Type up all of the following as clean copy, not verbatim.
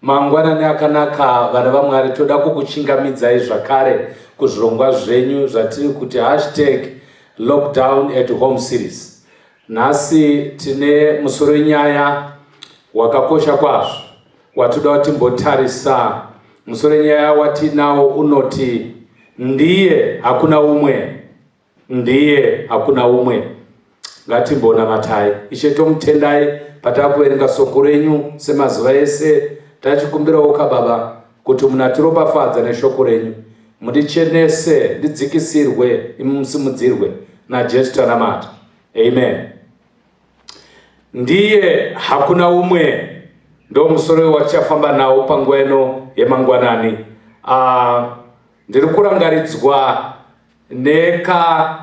Mangwanani akanaka vana vaMwari, toda kukuchingamidzai zvakare kuzvirongwa zvenyu zvatiri kuti hashtag lockdown at home series. Nhasi tine musoro wenyaya wakakosha kwazvo watoda kuti timbotarisa. Musoro wenyaya watinawo unoti ndiye hakuna umwe. Ndiye hakuna umwe. Ngatimbonamatai. Ishe tomutendai patakuverenga soko renyu semazuva ese tachikumbirawo ka baba kuti munatiropafadza neshoko renyu mundichenese ndidzikisirwe imi musimudzirwe naJesu tanamata. Amen. Ndiye hakuna umwe ndo musoro watichafamba nawo panguva ino yemangwanani. Uh, ndiri kurangaridzwa neka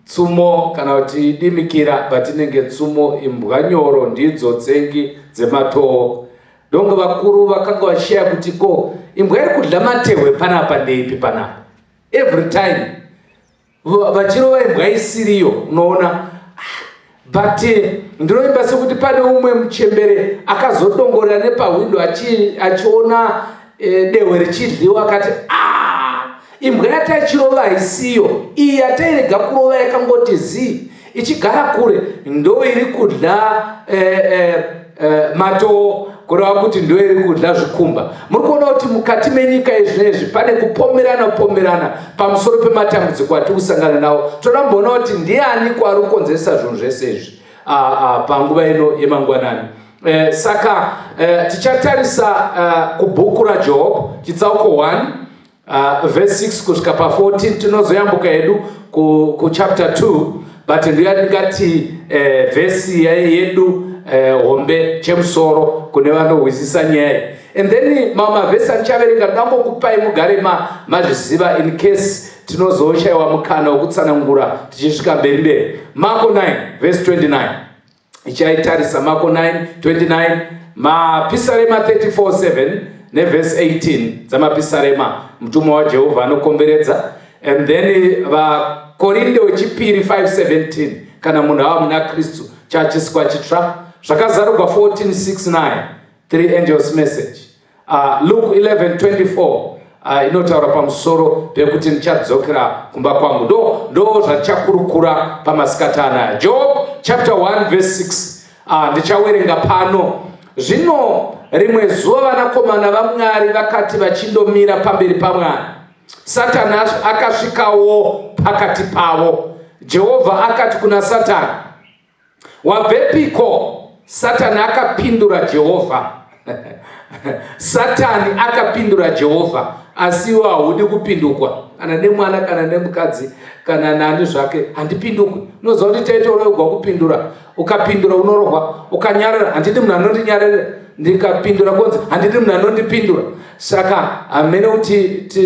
tsumo kana kuti idimikira but inenge tsumo imbwa nyoro ndidzo tsengi dzematowo ndonge vakuru vakanga vachishaya kuti ko imbwa iri kudla matehwe panapa ndeipi panapa every time vachirova imbwa isiriyo unoona but ndinoimba sekuti pane umwe muchembere akazodongorera nepahwindo achiona dehwe richidliwa akati a ah, imbwa yataichirova haisiyo iyi yatairega kurova yakangoti zii ichigara kure ndo iri kudla eh, eh, eh, matoo kureva kuti ndo iri kudla zvikumba muri kuona kuti mukati menyika izvinezvi pane kupomerana kupomerana pamusoro pematambudziko atiri kusangana nawo toda kumboona kuti ndiani kwaari kukonzeresa zvinhu zvese izvi panguva ino yemangwanani eh, saka eh, tichatarisa eh, kubhuku raJob chitsauko 1 verse 6 kusvika pa14 tinozoyambuka hedu kuchapter ku 2 but ndoyandingati eh, vhesi yedu eh, hombe chemusoro kune vanohwisisa nyaya and then mamwe mavhesi andichaverenga ndambokupai mugare mazviziva in case tinozoshayiwa mukana wekutsanangura tichisvika mberi mberi. Marko 9 verse 29 ichaitarisa Marko 9 29, Mapisarema 34 7 nevhesi 18 dzamapisarema, mutumwa waJehovha anokomberedza, and then vaKorinde wechipiri 5:17, kana munhu ava muna Kristu chachisikwa chitsva, Zvakazarurwa 14 6 9, three angels message, Luke 11 24 inotaura pamusoro pekuti ndichadzokera kumba kwangu. Ndo zvatichakurukura pamasikati anaya. Job chapter 1 verse 6 ndichawerenga pano. Zvino rimwe zuva vanakomana vaMwari vakati vachindomira pamberi paMwari, Satani akasvikawo pakati pavo. Jehovha akati kuna Satani, "Wabvepiko?" Satani akapindura Jehovha. Satani akapindura Jehovha. Asi iwe haudi kupindukwa kana nemwana kana nemukadzi kana nani zvake, handipindukwi. Unoziva kuti taitorohwa kupindura, ukapindura unorohwa, ukanyarara handidi munhu anondinyararira, ndikapindura konzi handidi munhu anondipindura. Saka hamene kuti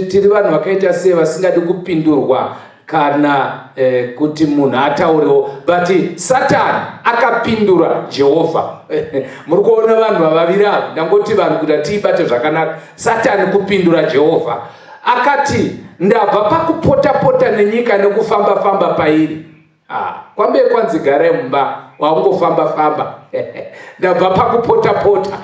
tiri vanhu vakaita sei vasingadi kupindurwa kana kuti munhu ataurewo. But Satani akapindura Jehovha. Muri kuona vanhu vavaviri ava, ndangoti vanhu kuti atiibate zvakanaka. Satani kupindura Jehovha akati, "Ndabva pakupota-pota nenyika nekufamba-famba pairi." Ah, kwambe kwanzi garai mumba, wakungofamba-famba. Ndabva pakupota-pota.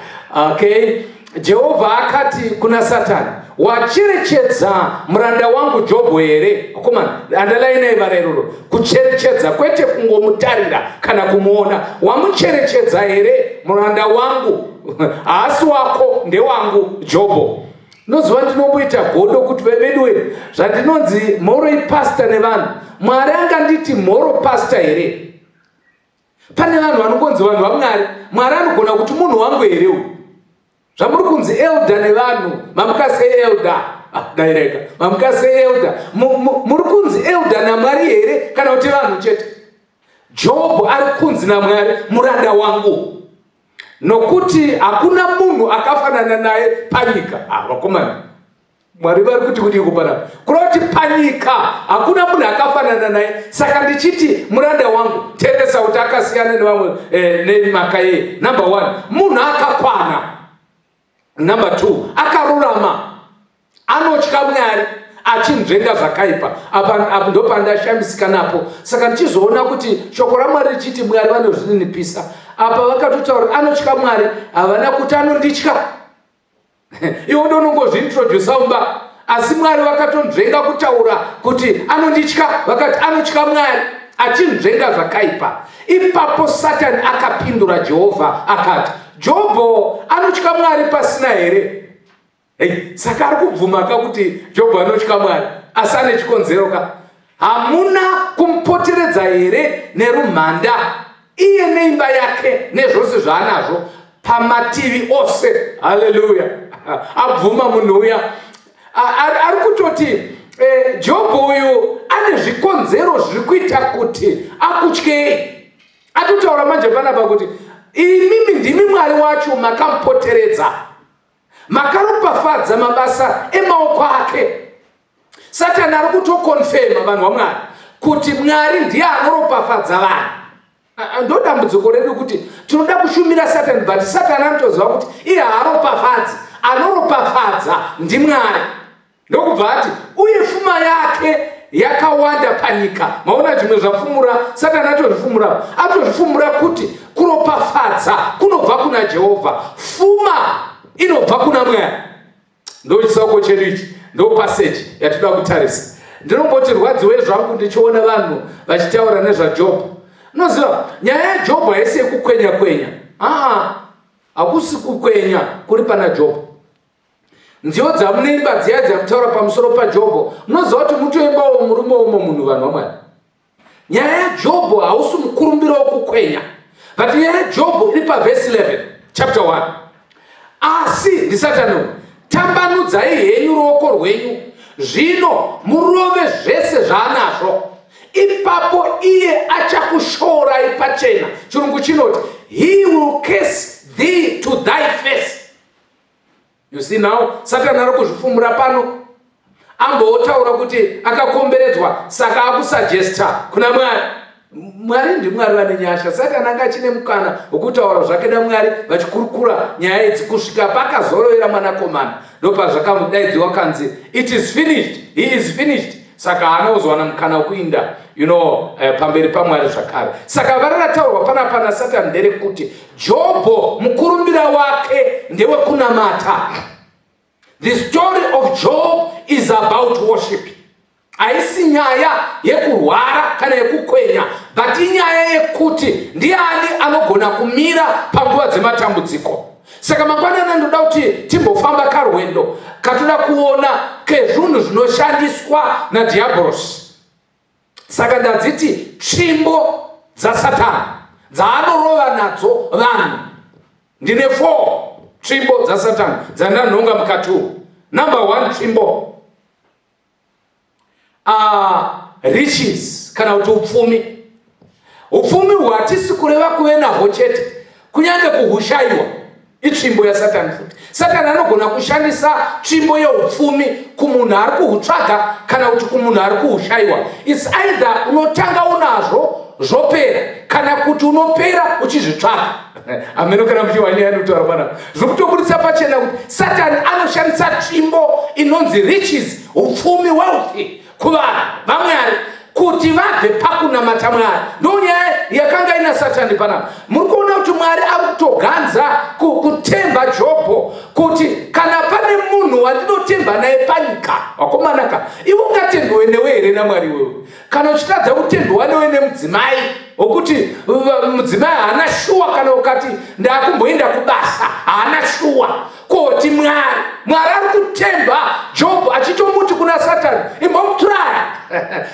Okay, Jehovha akati kuna Satani, "Wacherechedza muranda wangu Jobho here?" Akomana, andalainai vara iroro, kucherechedza, kwete kungomutarira kana kumuona. "Wamucherechedza here muranda wangu? Haasi wako, ndewangu Jobho." Nozuva ndinomboita godo kuti veduwe, zvandinonzi mhoro ipasta nevanhu, Mwari anganditi mhoro pasta here? Pane vanhu vanongonzi vanhu vaMwari, Mwari anogona kuti munhu wangu here uyu? Zvamuri kunzi elder nevanhu, mamukasei elder? Ah, daireka, mamukasei elder? Muri kunzi elder naMwari here kana kuti vanhu chete? Jobho ari kunzi naMwari muranda wangu nokuti hakuna munhu akafanana naye panyika. Ah, vakomana, Mwari vari kuti kudii kupanapa? Kureva kuti panyika hakuna munhu akafanana naye. Saka ndichiti muranda wangu, teresa kuti akasiyana nevamwe nemaka yei. Number one, munhu akakwana. Number two, akarurama, anotya Mwari, Achinzvenga zvakaipa. Apa apa ndopandashamisika napo. Saka ndichizoona kuti shoko raMwari richiti Mwari vanozvininipisa. Apa vakatotaura anotya Mwari, havana kuti anonditya. Iwe ndonongozviintrodusa mumba, asi Mwari vakatonzvenga kutaura kuti anonditya, vakati anotya Mwari achinzvenga zvakaipa. Ipapo Satani akapindura Jehovha akati, Jobho anotya Mwari pasina here? Hey, saka ari kubvuma ka kuti Jobho anotya Mwari, asi ane chikonzero ka. Hamuna kumupoteredza here nerumhanda, iye neimba yake nezvose zvaanazvo pamativi ose? Haleluya! Abvuma munhu uya ari kutoti Jobho uyu ane zvikonzero zviri kuita kuti akutyei. Atotaura manje panapa kuti imimi ndimi Mwari wacho makamupoteredza, makaropafadza mabasa emaoko ake. Satani ari kutokonfema vanhu vaMwari kuti Mwari ndiye anoropafadza vanhu. Ndo dambudziko redu kuti tinoda kushumira Satani, but Satani anotoziva kuti iye haaropafadzi, anoropafadza ndiMwari. Ndokubva ati uye fuma yake yakawanda panyika. Maona zvimwe zvafumura Satani, atozvifumura, atozvifumura kuti kuropafadza kunobva kuna Jehovha, fuma inobva kuna Mwari. Ndo chisauko chedu ichi, ndo passage yatoda kutarisa. Ndinomboti rwadziwe zvangu ndichiona vanhu vachitaura nezvaJobho. Unoziva nyaya yaJobho haisi yekukwenya kwenya. Aa, hakusi kukwenya kuri pana Jobho. Nziyo dzamunoimba dziya dzamutaura pamusoro paJobho, munoziva kuti mutoimbawo murume umo munhu, vanhu vaMwari. Nyaya yaJobho hausi mukurumbiro wokukwenya, but nyaya yaJobho iri pavhesi 11 chapter 1. Asi ndiSatani, tambanudzai henyu ruoko rwenyu zvino murove zvese zvaanazvo, ipapo iye achakushorai pachena. Chirungu chinoti he will curse thee to thy face. You see now, Satani ari kuzvifumura pano. Ambotaura kuti akakomberedzwa, saka akusuggesta kuna Mwari. Mwari ndiMwari vane nyasha. Satani anga achine mukana wekutaura zvake naMwari vachikurukura nyaya idzi kusvika pakazorovera mwanakomana. Ndopazvakamudaidziwa kanzi it is finished, he is finished. Saka haana kuzowana mukana wekuinda pamberi paMwari zvakare. Saka vari rataurwa panapa naSatani nderekuti Jobho mukurumbira wake ndewekunamata. The story of Job is about worship. Haisi nyaya yekurwara kana yekukwenya, but inyaya yekuti ndiani anogona kumira panguva dzematambudziko. Saka mangwanana ndoda kuti timbofamba karwendo katoda kuona kezvinhu zvinoshandiswa nadhiabhorosi. Saka ndadziti tsvimbo dzaSatani dzaanorova nadzo vanhu. Ndine 4 tsvimbo dzaSatani dzandanhonga mukati umu. Number 1 tsvimbo, riches kana kuti upfumi. Upfumi hwatisi kureva kuve nahwo chete, kunyange kuhushayiwa itsvimbo yaSatani futi. Satani anogona kushandisa tsvimbo yeupfumi kumunhu ari kuhutsvaga kana kuti kumunhu ari kuhushayiwa. It's either unotanga unazvo zvopera, kana kuti unopera uchizvitsvaga. Hameno kana muchiwa nyaya inotaura panapa. Zvokutobudisa pachena kuti Satani anoshandisa tsvimbo inonzi riches, upfumi, wealth, kuvanhu vaMwari kuti vabve pakunamata Mwari. Ndo nyaya yakanga ina Satani panapa. Muri kuona kuti Mwari ari kutoganza kutemba Jobho kuti kana pane munhu wandinotemba naye panyika, wakomanaka, iwe ungatembewe newe here naMwari wewe? Kana uchitadza kutembewa newe nemudzimai, wokuti mudzimai haana shuwa, kana ukati ndakumboenda kubasa haana shuwa, koti Mwari. Mwari ari kutemba Jobho achitomuti kuna Satani, imbomutraya,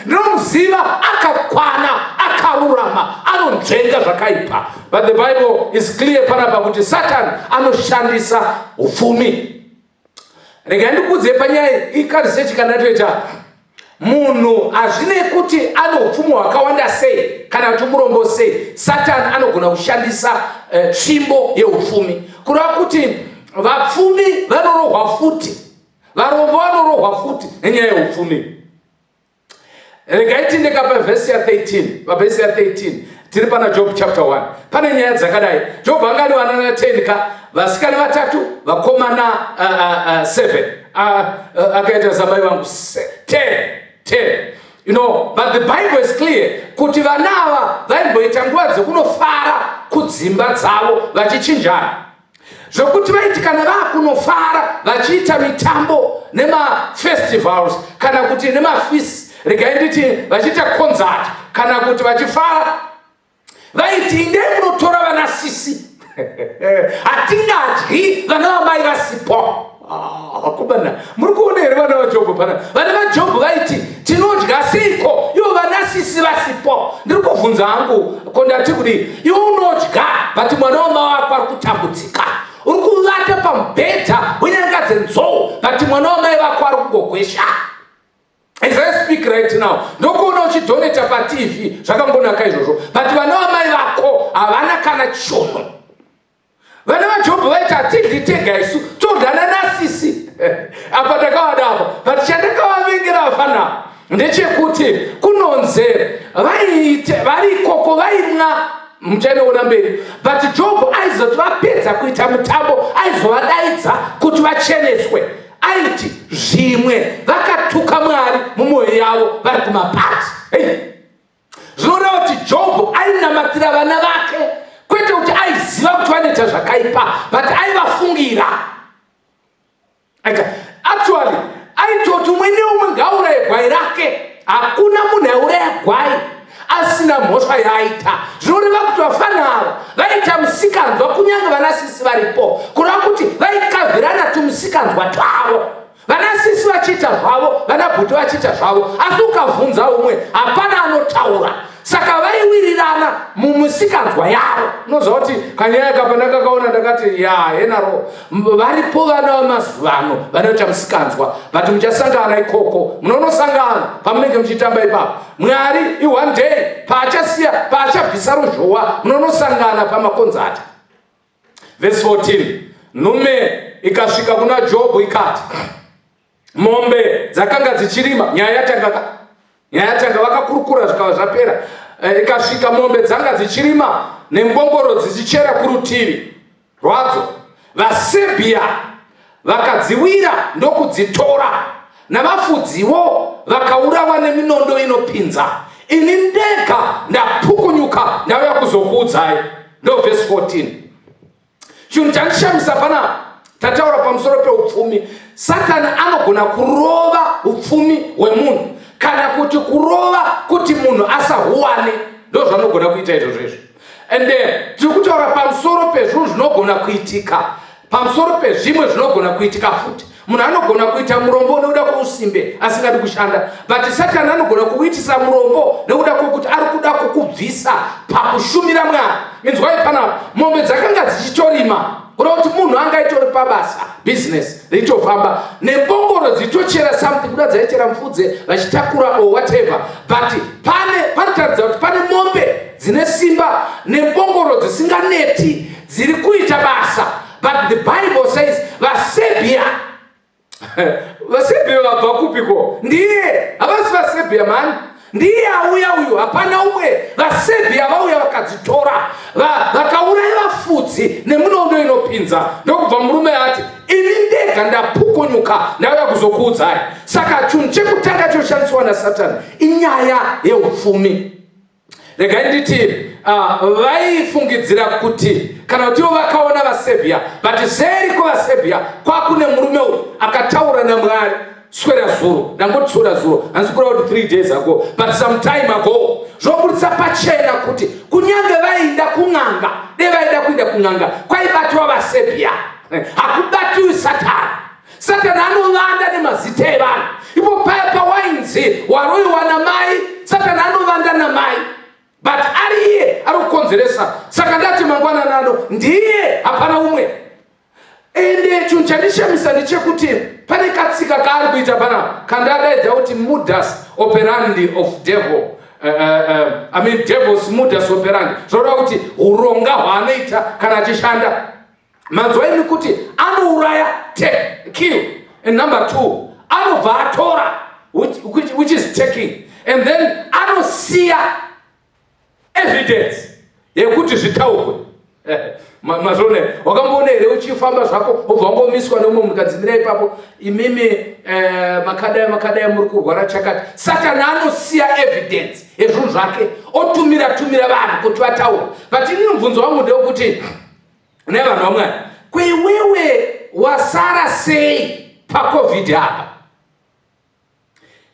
ndinomuziva akakwana, akarurama, anonzvenga zvakaipa. But the Bible is clear panapa kuti Satani anoshandisa upfumi. Regai ndikuudzei panyaya iyi karesearch kana toita munhu, hazvinei kuti ane upfumi hwakawanda sei kana kuti murombo sei, Satani anogona kushandisa tsvimbo yeupfumi. Kureva kuti vapfumi vanorohwa futi, varombo vanorohwa futi nenyaya yeupfumi. Regai tiende pavhesi ya13. Pavhesi ya13 tiri pana Job chapter 1. Pane nyaya dzakadai. Job anga ane vana 10 ka, vasikana 3, vakomana 7. Akaita samai vangu 10 10, but the Bible is clear kuti vana ava vaimboita nguva dzekunofara kudzimba dzavo vachichinjana, zvokuti vaiti kana vakunofara vachiita mitambo nemafestivals kana kuti nemafeasts, regai nditi vachiita concert kana kuti vachifara, vaiti, "Indei munotora vana sisi, hatingadyi vana vamai vasipo." Ah, vakomana, muri kuona here vana vaJobho pana? Vana vaJobho vaiti, "Tinodya seiko ivo vana sisi vasipo?" Ndiri kuvhunza hangu, ko ndati kudii? Iwe unodya, but mwana wama wako ari kutambudzika. Uri kuvata pamubhedha wenyanga dzenzou, but mwana wamai vako ari kungogwesha. As I speak right now, ndokuona uchidonata paTV, zvakambonaka izvozvo, but vana vamai vako havana kana chono. Vana vaJobho vaiti, "Hatidyi tega isu, todana nasisi." Apa ndakavada apa, but chandakavavengera vafana ndechekuti kunonze vaiite vari ikoko vaimwa, muchainoona mberi, but Jobho aizoti vapedza kuita mutambo, aizovadaidza kuti vacheneswe. Aiti zvimwe vakatuka Mwari mumwoyo yavo vari kumapati. Hey. Zvinoreva kuti Jobho ainamatira vana vake, kwete kuti aiziva kuti vanoita zvakaipa, but aivafungira. Actually aitoti umwe neumwe ngaauraye gwai rake. Hakuna munhu aiuraya gwai asina mhosva yaaita. Zvinoreva kuti vafana ava vaita musikanzwa kunyange vanasisi varipo, kureva kuti vaikavhirana tumusikanzwa twavo, vanasisi vachiita zvavo, vanabhuti vachiita zvavo, asi ukabvunza umwe hapana anotaura. Saka vaiwirirana mumusikanzwa yavo. Unoziva kuti kanyaya kapa ndakakaona, ndakati, ya henaro varipo vana vamazuva ano vanoita musikanzwa, but muchasangana ikoko, munonosangana pamunenge muchitamba ipapo. Mwari ione day paachasiya, paachabvisa ruzhowa, munonosangana pamakonzati. Vhesi 14, nhume ikasvika kuna Jobho ikati, mombe dzakanga dzichirima. Nyaya yatanga, nyaya yatanga, vakakurukura zvikava zvapera. Ikasvika, mombe dzanga dzichirima nembongoro dzichichera kurutivi rwadzo. VaSebhia vakadziwira ndokudzitora, navafudziwo vakaurawa neminondo inopinza. Ini ndega ndapukunyuka, ndauya kuzokuudzai. Ndo vhesi 14. Chinhu chandishamisa panapa, tataura pamusoro peupfumi. Satani anogona kurova upfumi hwemunhu kana kuti kurova kuti munhu asahuwane. Ndo zvanogona kuita izvozvo izvo. Ende tiri kutaura pamusoro pezvinhu zvinogona kuitika, pamusoro pezvimwe zvinogona kuitika futi. Munhu anogona kuita murombo nekuda kweusimbe, asingadi kushanda, but Satani anogona kukuitisa murombo nekuda kwekuti ari kuda kukubvisa pakushumira Mwari. Inzwai panapa, mombe dzakanga dzichitorima, kuda kuti munhu anga itori pabasa, bhizinesi richitofamba, nembongoro dzichitochera something, kuda dzaichera mufudze vachitakura or whatever, but pane panotaridza kuti pane mombe dzine simba nembongoro dzisinganeti dziri kuita basa. But the Bible says vaSebhia. VaSebhia vabva kupiko? Ndiye, havasi vaSebhia mani, ndiye auya uyu, hapana umwe. VaSebhia vauya vakadzitora, vakauraya vafudzi nemunondo inopinza. Ndokubva murume ati, "Ini ndega ndapukunyuka, ndauya kuzokuudzai." Saka chinhu chekutanga chinoshandiswa naSatani inyaya yeupfumi. Regai nditi vaifungidzira kuti kana kuti ivo vakaona vaSebhia, but seri kwevaSebhia kwakune murume uyu akataura naMwari swera zuro. Ndangoti swera zuro, handisi kureva kuti 3 days ago, but some time ago. Zvobudisa pachena kuti kunyange vainda kun'anga, dei vaida kuinda kun'anga, kwaibatwa vaSebhia, hakubatiwi Satani. Satani anovanda nemazita evanhu. Ipo paya pawainzi waroyiwa namai, Satani anovanda namai, but ari iye ari kukonzeresa. Saka ndati mangwanani ano, ndiye, hapana umwe. Ende chinhu chandishamisa ndechekuti pane katsika kaari kuita panapa kandadaidza kuti modus operandi of devil, I mean devil's modus operandi. Zvoreva kuti uronga hwaanoita kana achishanda. Manzwa imi kuti anouraya, take, kill, and number two, anobva atora, which is taking, and then anosiya evidence yekuti zvitaurwe. Mazviona, wakamboona here uchifamba zvako wobva wangomiswa neumwe munhu kadzimira ipapo, imimi makadai makadai, muri kurwara chakati? Satani anosiya evidence yezvinhu zvake, otumira tumira vanhu kuti vataura. But inini mubvunzo wangu ndewekuti, nevanhu vamwari, kweiwewe wasara sei paCOVID apa?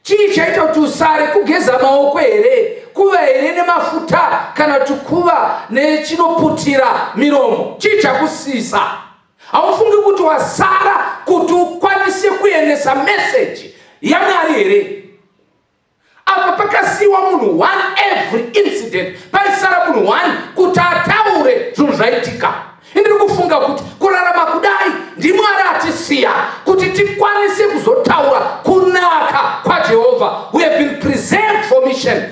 Chii chaita kuti usare? Kugeza maoko here, kuva here nemafuta, kana kuti kuva nechinoputira miromo? Chii chakusisa? Haufungi kuti wasara kuti ukwanise kuendesa meseji yaMwari here? Apa pakasiyiwa munhu one. Every incident paisara munhu one kuti ataure zvinhu zvaitika. Indiri kufunga kuti kurarama kudai ndiMwari atisiya kuti tikwanise kuzotaura kunaka kwaJehovha. We have been preserved for mission.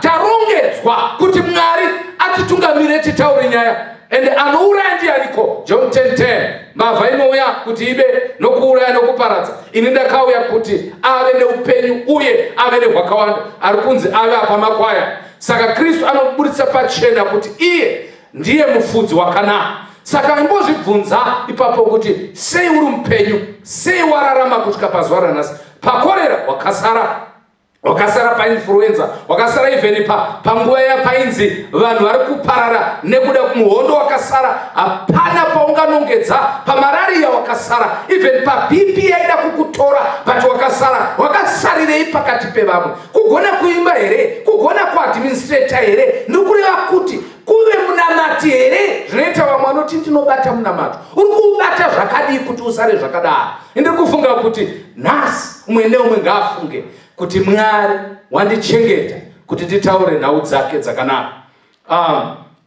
Tarongedzwa kuti Mwari atitungamire titaure nyaya. And anouraya ndianiko? John 10:10, mbavha inouya kuti ibe nokuuraya nokuparadza. Ini ndakauya kuti ave neupenyu uye ave nehwakawanda. Ari kunzi ave apa makwaya. Saka Kristu anoburitsa pachena kuti iye ndiye mufudzi wakanaka. Saka imbozvibvunza ipapo kuti sei uri mupenyu, sei wararama kusvika pazuva ranhasi? Pakorera wakasara, wakasara painfluenza wakasara, even panguva yapainzi vanhu vari kuparara nekuda muhondo wakasara. Hapana paunganongedza. Pamarariya wakasara, even paBP yaida kukutora, but wakasara. Wakasarirei pakati pevamwe? Kugona kuimba here? Kugona kuadministrata here? Ndikureva kuti kuve munamati here? Zvinoita vamwe vanoti ndinobata munamato. Uri kuubata zvakadii kuti usare zvakadaro? Ndiri kufunga kuti nhasi umwe neumwe ngaafunge kuti Mwari wandichengeta kuti nditaure nhau dzake dzakanaka.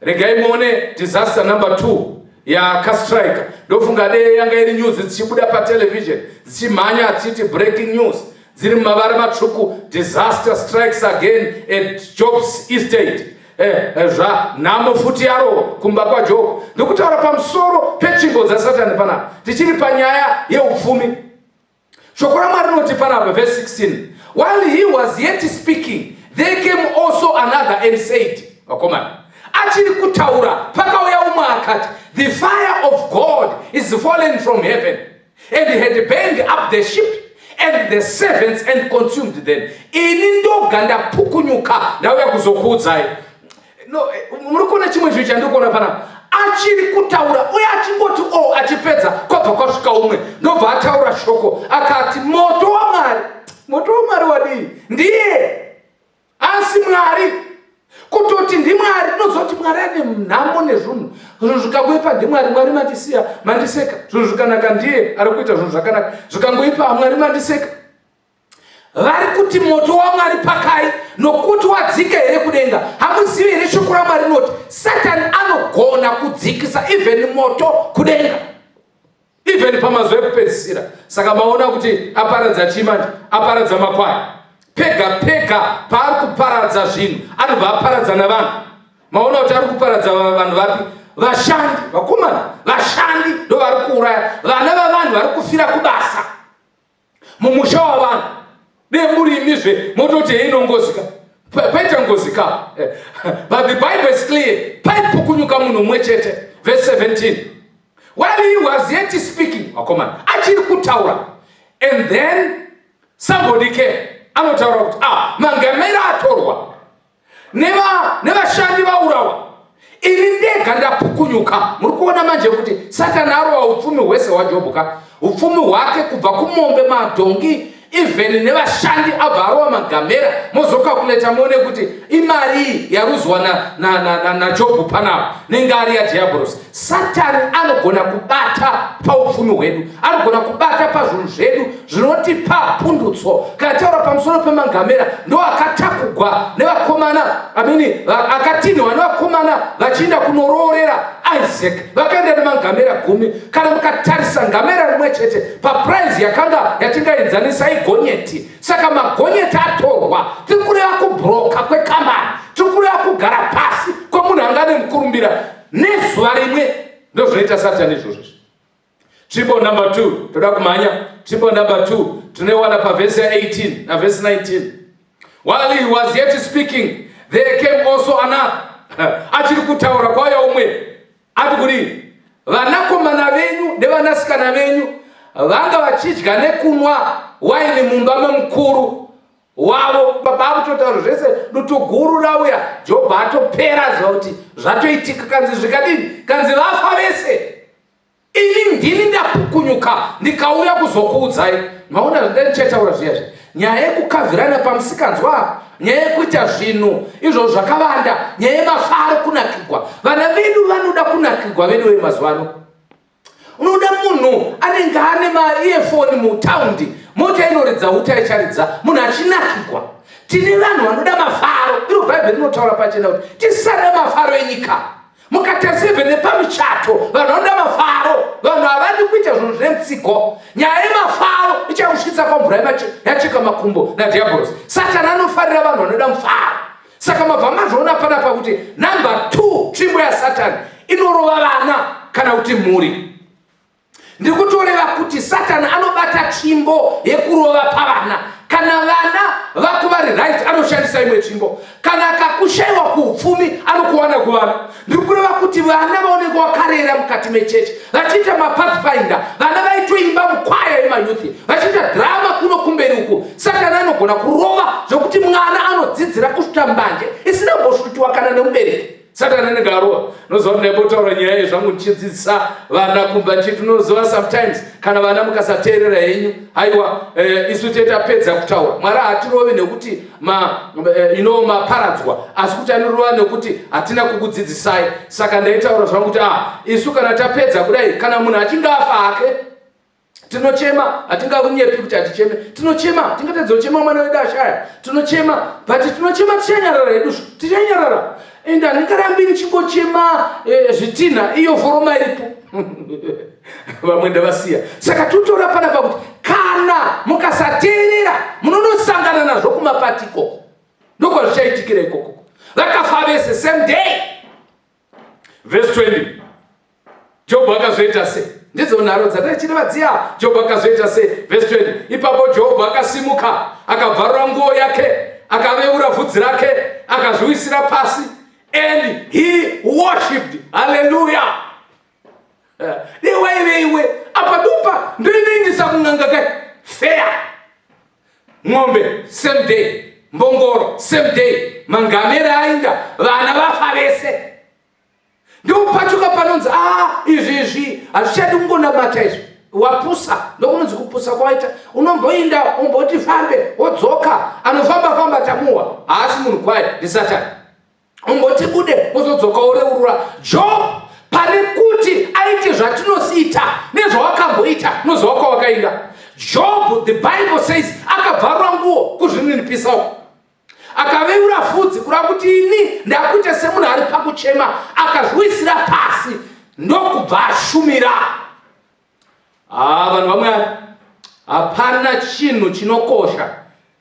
Regai muone disaster number 2 yakastrika. Ndofunga dee yanga iri news dzichibuda patelevision, dzichimhanya dzichiti breaking news, dziri mumavara matsvuku, "Disaster strikes again at Job's estate." Zva nhamo futi yaro kumba kwaJob. Ndikutaura pamusoro petsvingo dzasatani panapa. Tichiri panyaya yeupfumi, shoko raMwari rinoti panapa, verse 16, "While he was yet speaking, there came also another and said," vakomana, achiri kutaura pakauya umwe akati, "The fire of God is fallen from heaven and had burned up the sheep and the servants and consumed them. Ini ndoga ndapukunyuka, ndauya kuzokuudzai." No, muri kuona chimwe chinhu chandiri kuona panapa? Achiri kutaura uye achingoti o achipedza, kwabva kwasvika umwe, ndobva ataura shoko akati moto waMwari. Moto waMwari wadii? Ndiye asi Mwari kutoti ndiMwari. Tinozoti Mwari ane nhamo nezvinhu, zvinhu zvikangoipa ndiMwari. Mwari mandisiya, mandiseka. Zvinhu zvikanaka, ndiye ari kuita zvinhu zvakanaka. Zvikangoipa, Mwari mandiseka. Vari kuti moto waMwari pakai nokuti wadzika here kudenga? Hamuzivi here shoko raMwari rinoti Satani anogona kudzikisa even moto kudenga, even pamazuva ekupedzisira? Saka maona kuti aparadza chii manje? Aparadza makwai. Pega pega paari kuparadza zvinhu, anobva aparadza navanhu. Maona kuti ari kuparadza vanhu vapi? Vashandi, vakomana, vashandi ndo vari kuuraya. Vana vavanhu vari kufira kubasa mumusha wavanhu. Demurimizve mototi heinongozika, paita ngozi ka. But the Bible is clear, paipukunyuka munhu mumwe chete. Verse 17, "While he was yet speaking," vakomana, achiri kutaura, and then somebody came, anotaura kuti, ah, mangamera atorwa, nevashandi vaurawa, ini ndega ndapukunyuka. Muri kuona manje kuti Satani arova upfumi hwese hwaJobhu ka, upfumi hwake kubva kumombe, madhongi, even nevashandi, abva arova magamera. Mozokakuleta muone kuti imari yaruzwa naJobhu panapa nengari yadhiabhorosi. Satani anogona kubata paupfumi hwedu, anogona kubata pazvinhu zvedu zvinotipa pundutso. Kana taura pamusoro pemangamera, ndo akatakugwa nevakomana, amini, akatinhwa nevakomana vachiinda kunoroorera Isaac, vakaenda nemangamera 10. Kana mukatarisa ngamera rimwe chete paprice yakanga yatingaenzanisa igonyeti. Saka magonyeti atorwa, tiri kureva kubroka kwekambani, tiri kureva kugara pasi kwemunhu anga nemukurumbira nezuva rimwe. Ndozvinoita Satani izvozvo. Tsvimbo number 2, toda kumhanya. Tsvimbo number 2 tinoiwana pavhesi ya18 navhesi 19. "While he was yet speaking, there came also another." Achiri kutaura kwauya umwe. Ati kudii? Vanakomana venyu nevanasikana venyu vanga vachidya nekunwa waini mumba memukuru wavo. Baba akutotaura zvese, dutu guru rauya, Jobho atopera ziva kuti zvatoitika. Kanzi zvikadini? Kanzi vafa vese. Ini ndini ndapukunyuka ndikauya kuzokuudzai. Maona zvandichataura zviya zviya, nyaya yekukavhirana pamusikanzwa, nyaya yekuita zvinhu izvo zvakavanda, nyaya yemafaro, kunakigwa. Vana vedu vanoda kunakigwa vedu vemazuva ano. Unoda munhu anenge ane maefoni mutaundi, mota inoridza uta icharidza, munhu achinakigwa. Tine vanhu vanoda mafaro. Iro Bhaibheri rinotaura pachena kuti tisada mafaro enyika. Mukatarisa even nepamichato, vanhu vanoda mafaro, vanhu havadi kuita zvinhu zvine mutsigo. Nyaya yemafaro ichakusvitsa kwamvura yacheka makumbo nadhiabhorosi. Satani anofarira vanhu vanoda mufaro. Saka mabva mazviona panapa kuti number 2 tsvimbo yaSatani inorova vana kana kuti mhuri. Ndiri kutoreva kuti Satani anobata tsvimbo yekurova pavana. Kana vana vako vari right, anoshandisa imwe tsvimbo. Kana akakushaiwa kuupfumi, anokuwana kuvana. Ndiri kureva kuti vana vaonenge wakarera mukati mechechi vachiita mapathfinder, vana vaitoimba mukwaya yemayouth, vachiita drama kuno kumberi uku. Satani anogona kurova zvekuti mwana anodzidzira kusvuta mbanje isina kumbosvutiwa kana nemubereki. Satani anenge arova. Unoziva kuti ndaimbotaura nyaya iyi zvangu ndichidzidzisa vana kumba ndichiti unoziva sometimes kana vana mukasateerera henyu, haiwa isu tete tapedza kutaura. Mwari haatirovi nekuti you know, maparadzwa, asi kuti anorova nekuti hatina kukudzidzisai. Saka ndaitaura zvangu kuti isu kana tapedza kudai, kana munhu achinge afa hake, tinochema. Hatingakunyepi kuti haticheme, tinochema. Tingatadza kuchema mwana wedu ashaya? Tinochema, but tinochema tichanyarara hedu, tichanyarara. Ende handingarambi ndichingochema zvitinha iyo foroma iripo, vamwe ndavasiya. Saka totora panapa kuti kana mukasateerera munonosangana nazvo kumapati ikoko, ndokwazvichaitikira ikoko. Vakafa vese same day. Verse 20, Jobho akazoita sei? Ndidzo nharo dzataichireva dziya. Jobho akazoita sei? Verse 20, ipapo Jobho akasimuka, akabvarura nguo yake, akaveura vhudzi rake, akazviwisira pasi, and he worshipped. Haleluya! Dewaive iwe apa dupa ndoinoindisa kun'anga kai fair. Ng'ombe same day, mbongoro same day, mangamera ainda, vana vafa vese. Ndopachoka panonzi izvi izvi hazvichadi kungonamata izvi, wapusa. Ndokunonzi kupusa kwaita. Unomboinda umboti fambe wodzoka. Anofamba famba tamuwa haasi munhu kwaye, ndisatani. Umboti bude wozodzoka woreurura. Job pane kuti aite zvatinosiita nezvawakamboita, unoziva kwawakainda. Job, the Bible says, akabvarura nguo kuzvininipisa uko, akaveura fudzi kureva kuti ini ndakuita semunhu ari pakuchema, akazviwisira pasi ndokubva ashumira. Vanhu vaMwari, hapana chinhu chinokosha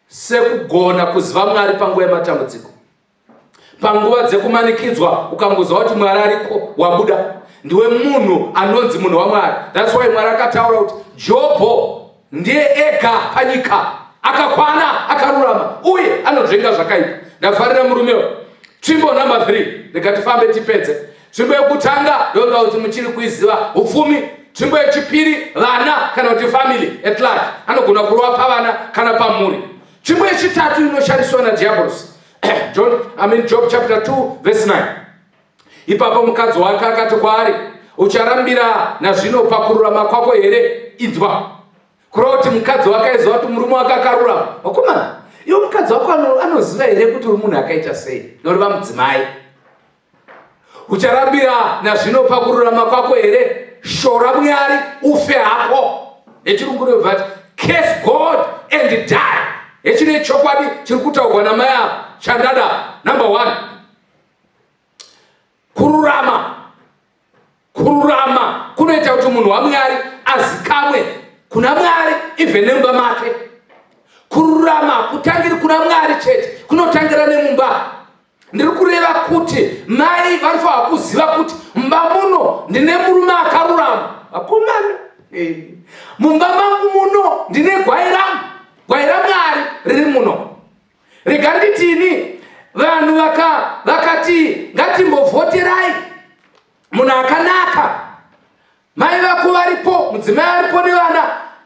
sekugona kuziva Mwari panguva yematambudziko, panguva dzekumanikidzwa. Ukangoziva kuti Mwari ariko, wabuda, ndiwe munhu anonzi munhu waMwari. That's why Mwari akataura kuti Jobho ndiye ega panyika akakwana, akarurama uye anonzvenga zvakaipa. Ndafarira murumewo. Tsvimbo number 3, rega tifambe tipedze. Tsvimbo yekutanga ndoda kuti muchiri kuiziva, upfumi. Tsvimbo yechipiri, vana kana kuti family at large, anogona kurova pavana kana pamhuri. Tsvimbo yechitatu inoshandiswa nadhiabhorosi, John, I mean Job chapter 2 verse 9. Ipapo mukadzi wake akati kwaari, ucharambira nazvino pakururama kwako here? Inzwa, kureva kuti mukadzi wake aiziva kuti murume wake akarurama. Vakomana, iwe mukadzi wako anoziva here kuti uri munhu akaita sei? Noreva mudzimai. Ucharambira nazvino pakururama kwako here? Shora Mwari ufe hako. Nechirungu rinobva ati curse God and die. Hechine chokwadi chiri kutaurwa namai ava chandada. Number 1, kururama. Kururama kunoita kuti munhu waMwari azikamwe kuna Mwari, even nemumba make. Kururama kutangiri kuna Mwari chete, kunotangira nemumba. Ndiri kureva kuti mai vanofanira kuziva kuti mumba muno ndine murume akarurama. Vakomana, mumba mangu muno ndine gwai rangu, gwai raMwari riri muno. Rega nditini, vanhu vakati ngatimbovhoterai. Munhu akanaka, mai vako varipo, mudzimai aripo nevana,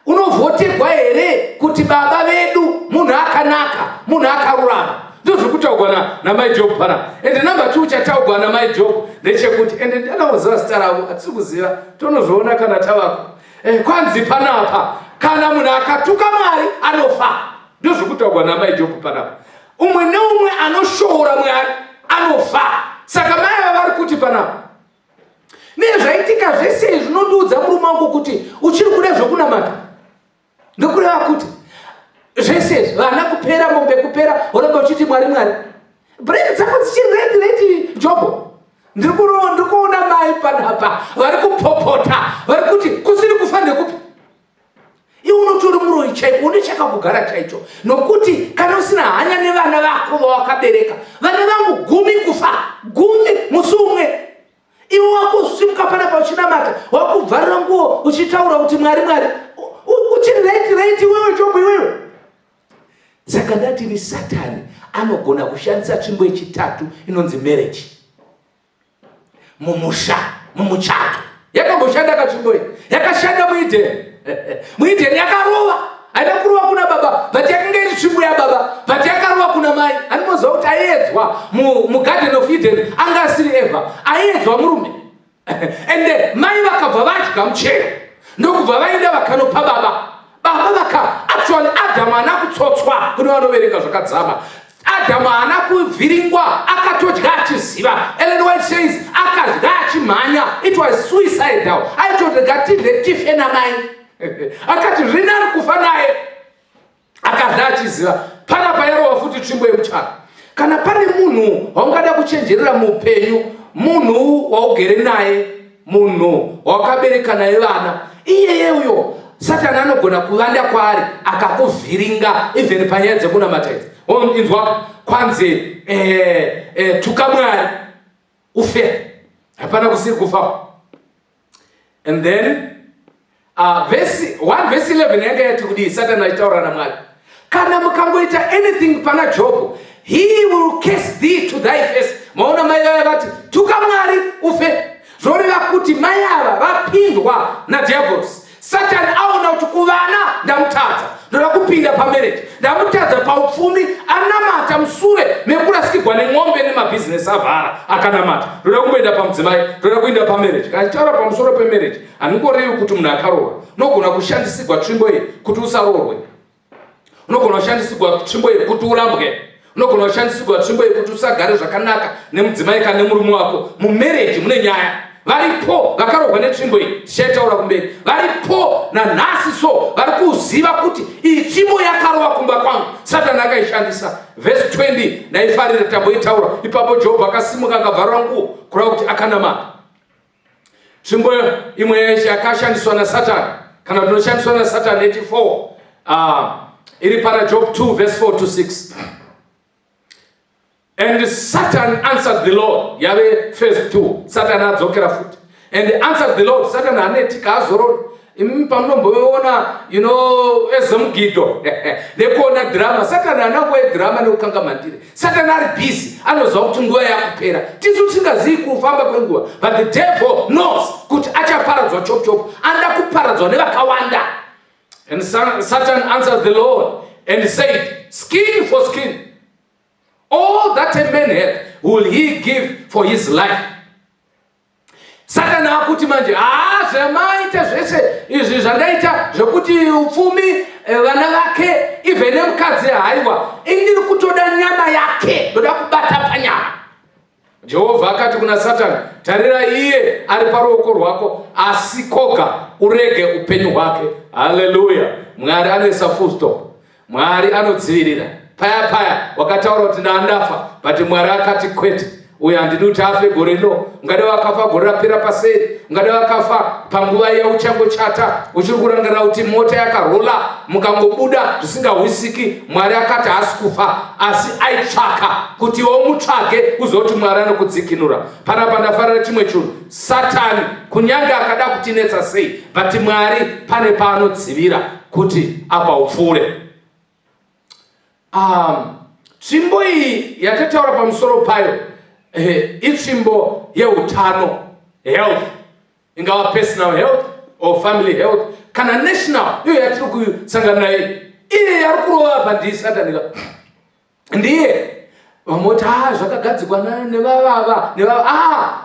unovhotegwa here kuti baba vedu munhu akanaka, munhu akarurama? Ndozviri kutaugwa namai Job pana. Ende number 2 chataugwa namai Job ndechekuti, ende ndanaoziva zita ravo, hatisi kuziva, tonozviona kana tavako. Kwanzi panapa kana munhu akatuka Mwari anofa. Ndozviri kutaugwa namai Job panapa. Umwe neumwe anoshoora Mwari anofa. Saka mai ava vari kuti panapa, nezvaitika zvese izvi zvinondiudza murume wangu kuti uchiri kuda zvekunamata. Ndokureva kuti zvese izvi, vana kupera, mombe kupera, woramba uchiti Mwari Mwari, brain dzako dzichiri ready ready. Jobo, ndiri kuona mai panapa vari kupopota, vari kuti kusiri kufa ndekupi? Iwe unotori muroyi chaiko, une chakakugara chaicho, nokuti kana usina hanya nevana vako vawakabereka, vana vangu 10 kufa, 10 musi umwe, iwe wakusimuka panapa uchinamata, wakubvarira nguo uchitaura kuti Mwari Mwari, uchiri right right iwewe Jobo iwewe. Saka ndatini Satani anogona kushandisa tsvimbo yechitatu inonzi marriage mumusha, mumuchato. Yakamboshanda katsvimbo iyi, yakashanda muEdeni. MuEdeni yakarova, haina kurova kuna baba, but yakanga iri tsvimbo yababa, but yakarova kuna mai. Andimoziva kuti aiedzwa muGarden of Eden anga asiri Eva, aiedzwa murume. Ende mai vakabva vadya muchero, ndokubva vaenda vakanopa baba. Baba vaka, actually Adamu haana kutsotswa, kune vanoverenga zvakadzama, Adamu haana kuvhiringwa, akatodya achiziva. Ellen White says akadya achimhanya, it was suicidal. Aitoti ngatidye tife namai, akati zviri nani kufa naye. Akadya achiziva. Panapa yarova futi tsvimbo yemuchato. Kana pane munhu waungada kuchenjerera muupenyu, munhu waugere naye, munhu wawakabereka naye vana, iyeye uyo Satani anogona kuvanda kwaari akakuvhiringa even panyaya dzekunamata idzi. Inzwa kwanzi tuka Mwari ufe, hapana kusiri kufa. And then verse 1 verse 11 yanga yati kudii? Satani achitaura naMwari, kana mukangoita anything pana Job, he will curse thee to thy face. Maona mai vaya vati tuka Mwari ufe, zvoreva kuti mai ava vapindwa nadhiabhorosi. Satani aona kuti kuvana ndamutadza, ndoda kupinda pamarriage, ndamutadza paupfumi, anamata musure mekurasikirwa nemombe nemabhizinesi avhara, akanamata, ndoda kumboenda pamudzimai, ndoda kuenda pamarriage. Kana chitaura pamusoro pemarriage, handingorevi kuti munhu akaroorwa. Unogona kushandisigwa tsvimbo iyi kuti usaroorwe, unogona kushandisigwa tsvimbo iyi kuti urambwe, unogona kushandisigwa tsvimbo iyi kuti usagare zvakanaka nemudzimai kana nemurume wako. Mumarriage mune nyaya. Varipo vakarohwa netsvimbo iyi, tichaitaura kumberi. Varipo nanhasi, so vari kuziva kuti iyi tsvimbo yakarova kumba kwangu, Satani akaishandisa. Vhesi 20 ndaifarira, tamboitaura. Ipapo Jobho akasimuka akabvarura nguo, kureva kuti akanamata. Tsvimbo imwe yakashandiswa nasatani, kana kuti inoshandiswa nasatani, 84, iri pana Job 2 verse 4 to 6. And Satan answered the Lord, yave verse 2, Satan adzokera futi. And answered the Lord, Satan haneti, kaazorori. Imi pamunomboona ezemugido nekuona dhirama, Satan haana nguva yedhirama nekukanga mandire. Satan ari busy, anoziva kuti nguva yakupera. Tisu tisingazivi kufamba kwenguva, but the devil knows kuti achaparadzwa chop chop, anoda kuparadzwa nevakawanda. And Satan answered the Lord and said, "Skin for skin. All that a man hath will he give for his life." Satani akuti manje, haa, zvamaita zvese izvi zvandaita zvekuti upfumi, vana vake, even nemukadzi, haiwa, indiri kutoda nyama yake, ndoda kubata panyama. Jehovha akati kuna Satani, "Tarira, iye ari paruoko rwako, asi koga urege upenyu hwake." Haleluya! Mwari anoisa full stop, Mwari anodzivirira. Paya paya wakataura kuti ndaandafa, but Mwari akati kwete, uyo handidi kuti afe gore rino. Ungade wakafa gore rapera paseri, ungade wakafa panguva yauchangochata, uchiri kurangarira kuti mota yakarola mukangobuda zvisingahwisiki. Mwari akati haasi kufa, asi aitsvaka kuti iwe umutsvage uzoti Mwari anokudzikinura. Panapa ndafarira chimwe chinhu. Satani kunyange akada kutinetsa sei, but Mwari pane paanodzivira kuti apa upfuure. Tsvimbo iyi yatataura pamusoro payo, itsvimbo yeutano. Health, ingava personal health or family health kana national, iyo yatiri kusangana nayo, iye yari kurova apa ndiye Satani ka, ndiye. Vamoti, "A, zvakagadzikwa nevavava nevava." A,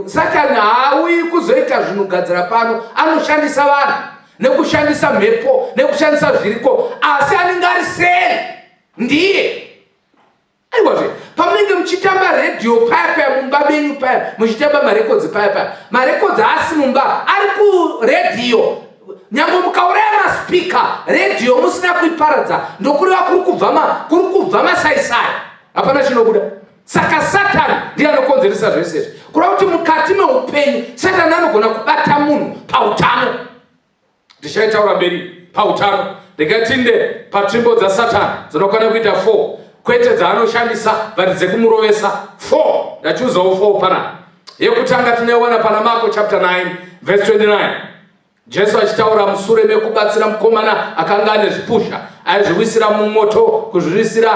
Satani haauyi kuzoita zvinogadzira pano. Anoshandisa vanhu nekushandisa mhepo nekushandisa zviriko, asi anenge ari seri ndiye. Aiwazve, pamunenge muchitamba redhiyo paya paya mumba menyu paya, muchitamba marekodzi paya paya, marekodzi haasi mumba, ari kuredhiyo. Nyange mukauraya masipika, redhiyo musina kuiparadza, ndokureva kuri kubva masaisai, hapana chinobuda. Saka Satani ndiye anokonzeresa zvese izvi. Kureva kuti mukati meupenyu Satani anogona kubata munhu pautano. Ndichaitaura mberi pautano. Ndingatinde patsvimbo dzaSatani dzinokwana kuita 4, kwete dzaanoshandisa, but dzekumurovesa 4. Ndachuzawo 4 pana. Yekutanga tinoiwana pana Marko chapter 9 verse 29, Jesu achitaura musure mekubatsira mukomana akanga ane zvipusha, aizviwisira mumoto, kuzviwisira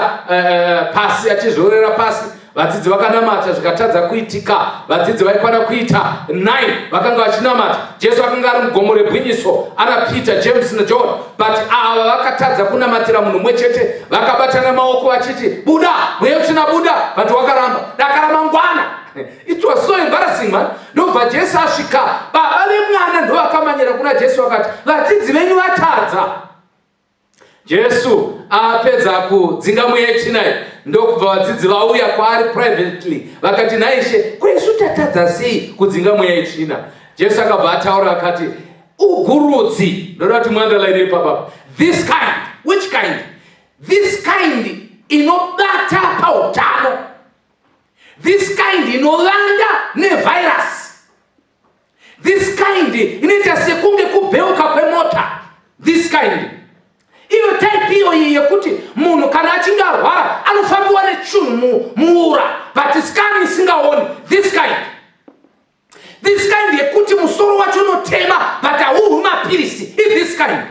pasi, achizviorera pasi. Vadzidzi vakanamata, zvikatadza kuitika. Vadzidzi vaikwana kuita 9 vakanga vachinamata. Jesu akanga ari mugomo rebwinyiso ana Peter, James naJohn, but ava vakatadza kunamatira munhu mumwe chete. Vakabatana maoko vachiti, "Buda, mweya utsvina, buda," but wakaramba. Dakara mangwana, it was so embarrassing, man. Ndobva Jesu asvika, baba vemwana ndovakamanyira kuna Jesu, vakati, "Vadzidzi venyu vatadza." Jesu apedza kudzinga mweya yetsvina, ndokubva vadzidzi vauya kwaari privately, vakati, "Naishe, kwesu tatadza sei kudzinga mweya yetsvina?" Jesu akabva ataura akati, "Ugurudzi." Ndoda kuti muunderline ipapapa, this kind. Which kind? This kind inobata pautano, this kind inovanda nevirus, this kind inoita sekunge kubheuka kwemota, this kind, iyo type iyoyi yekuti munhu kana achinge arwara anofambiwa nechinhu muura, but scan isingaoni, this kind, this kind yekuti musoro wacho unotema but hauhwi mapirisi, this kind.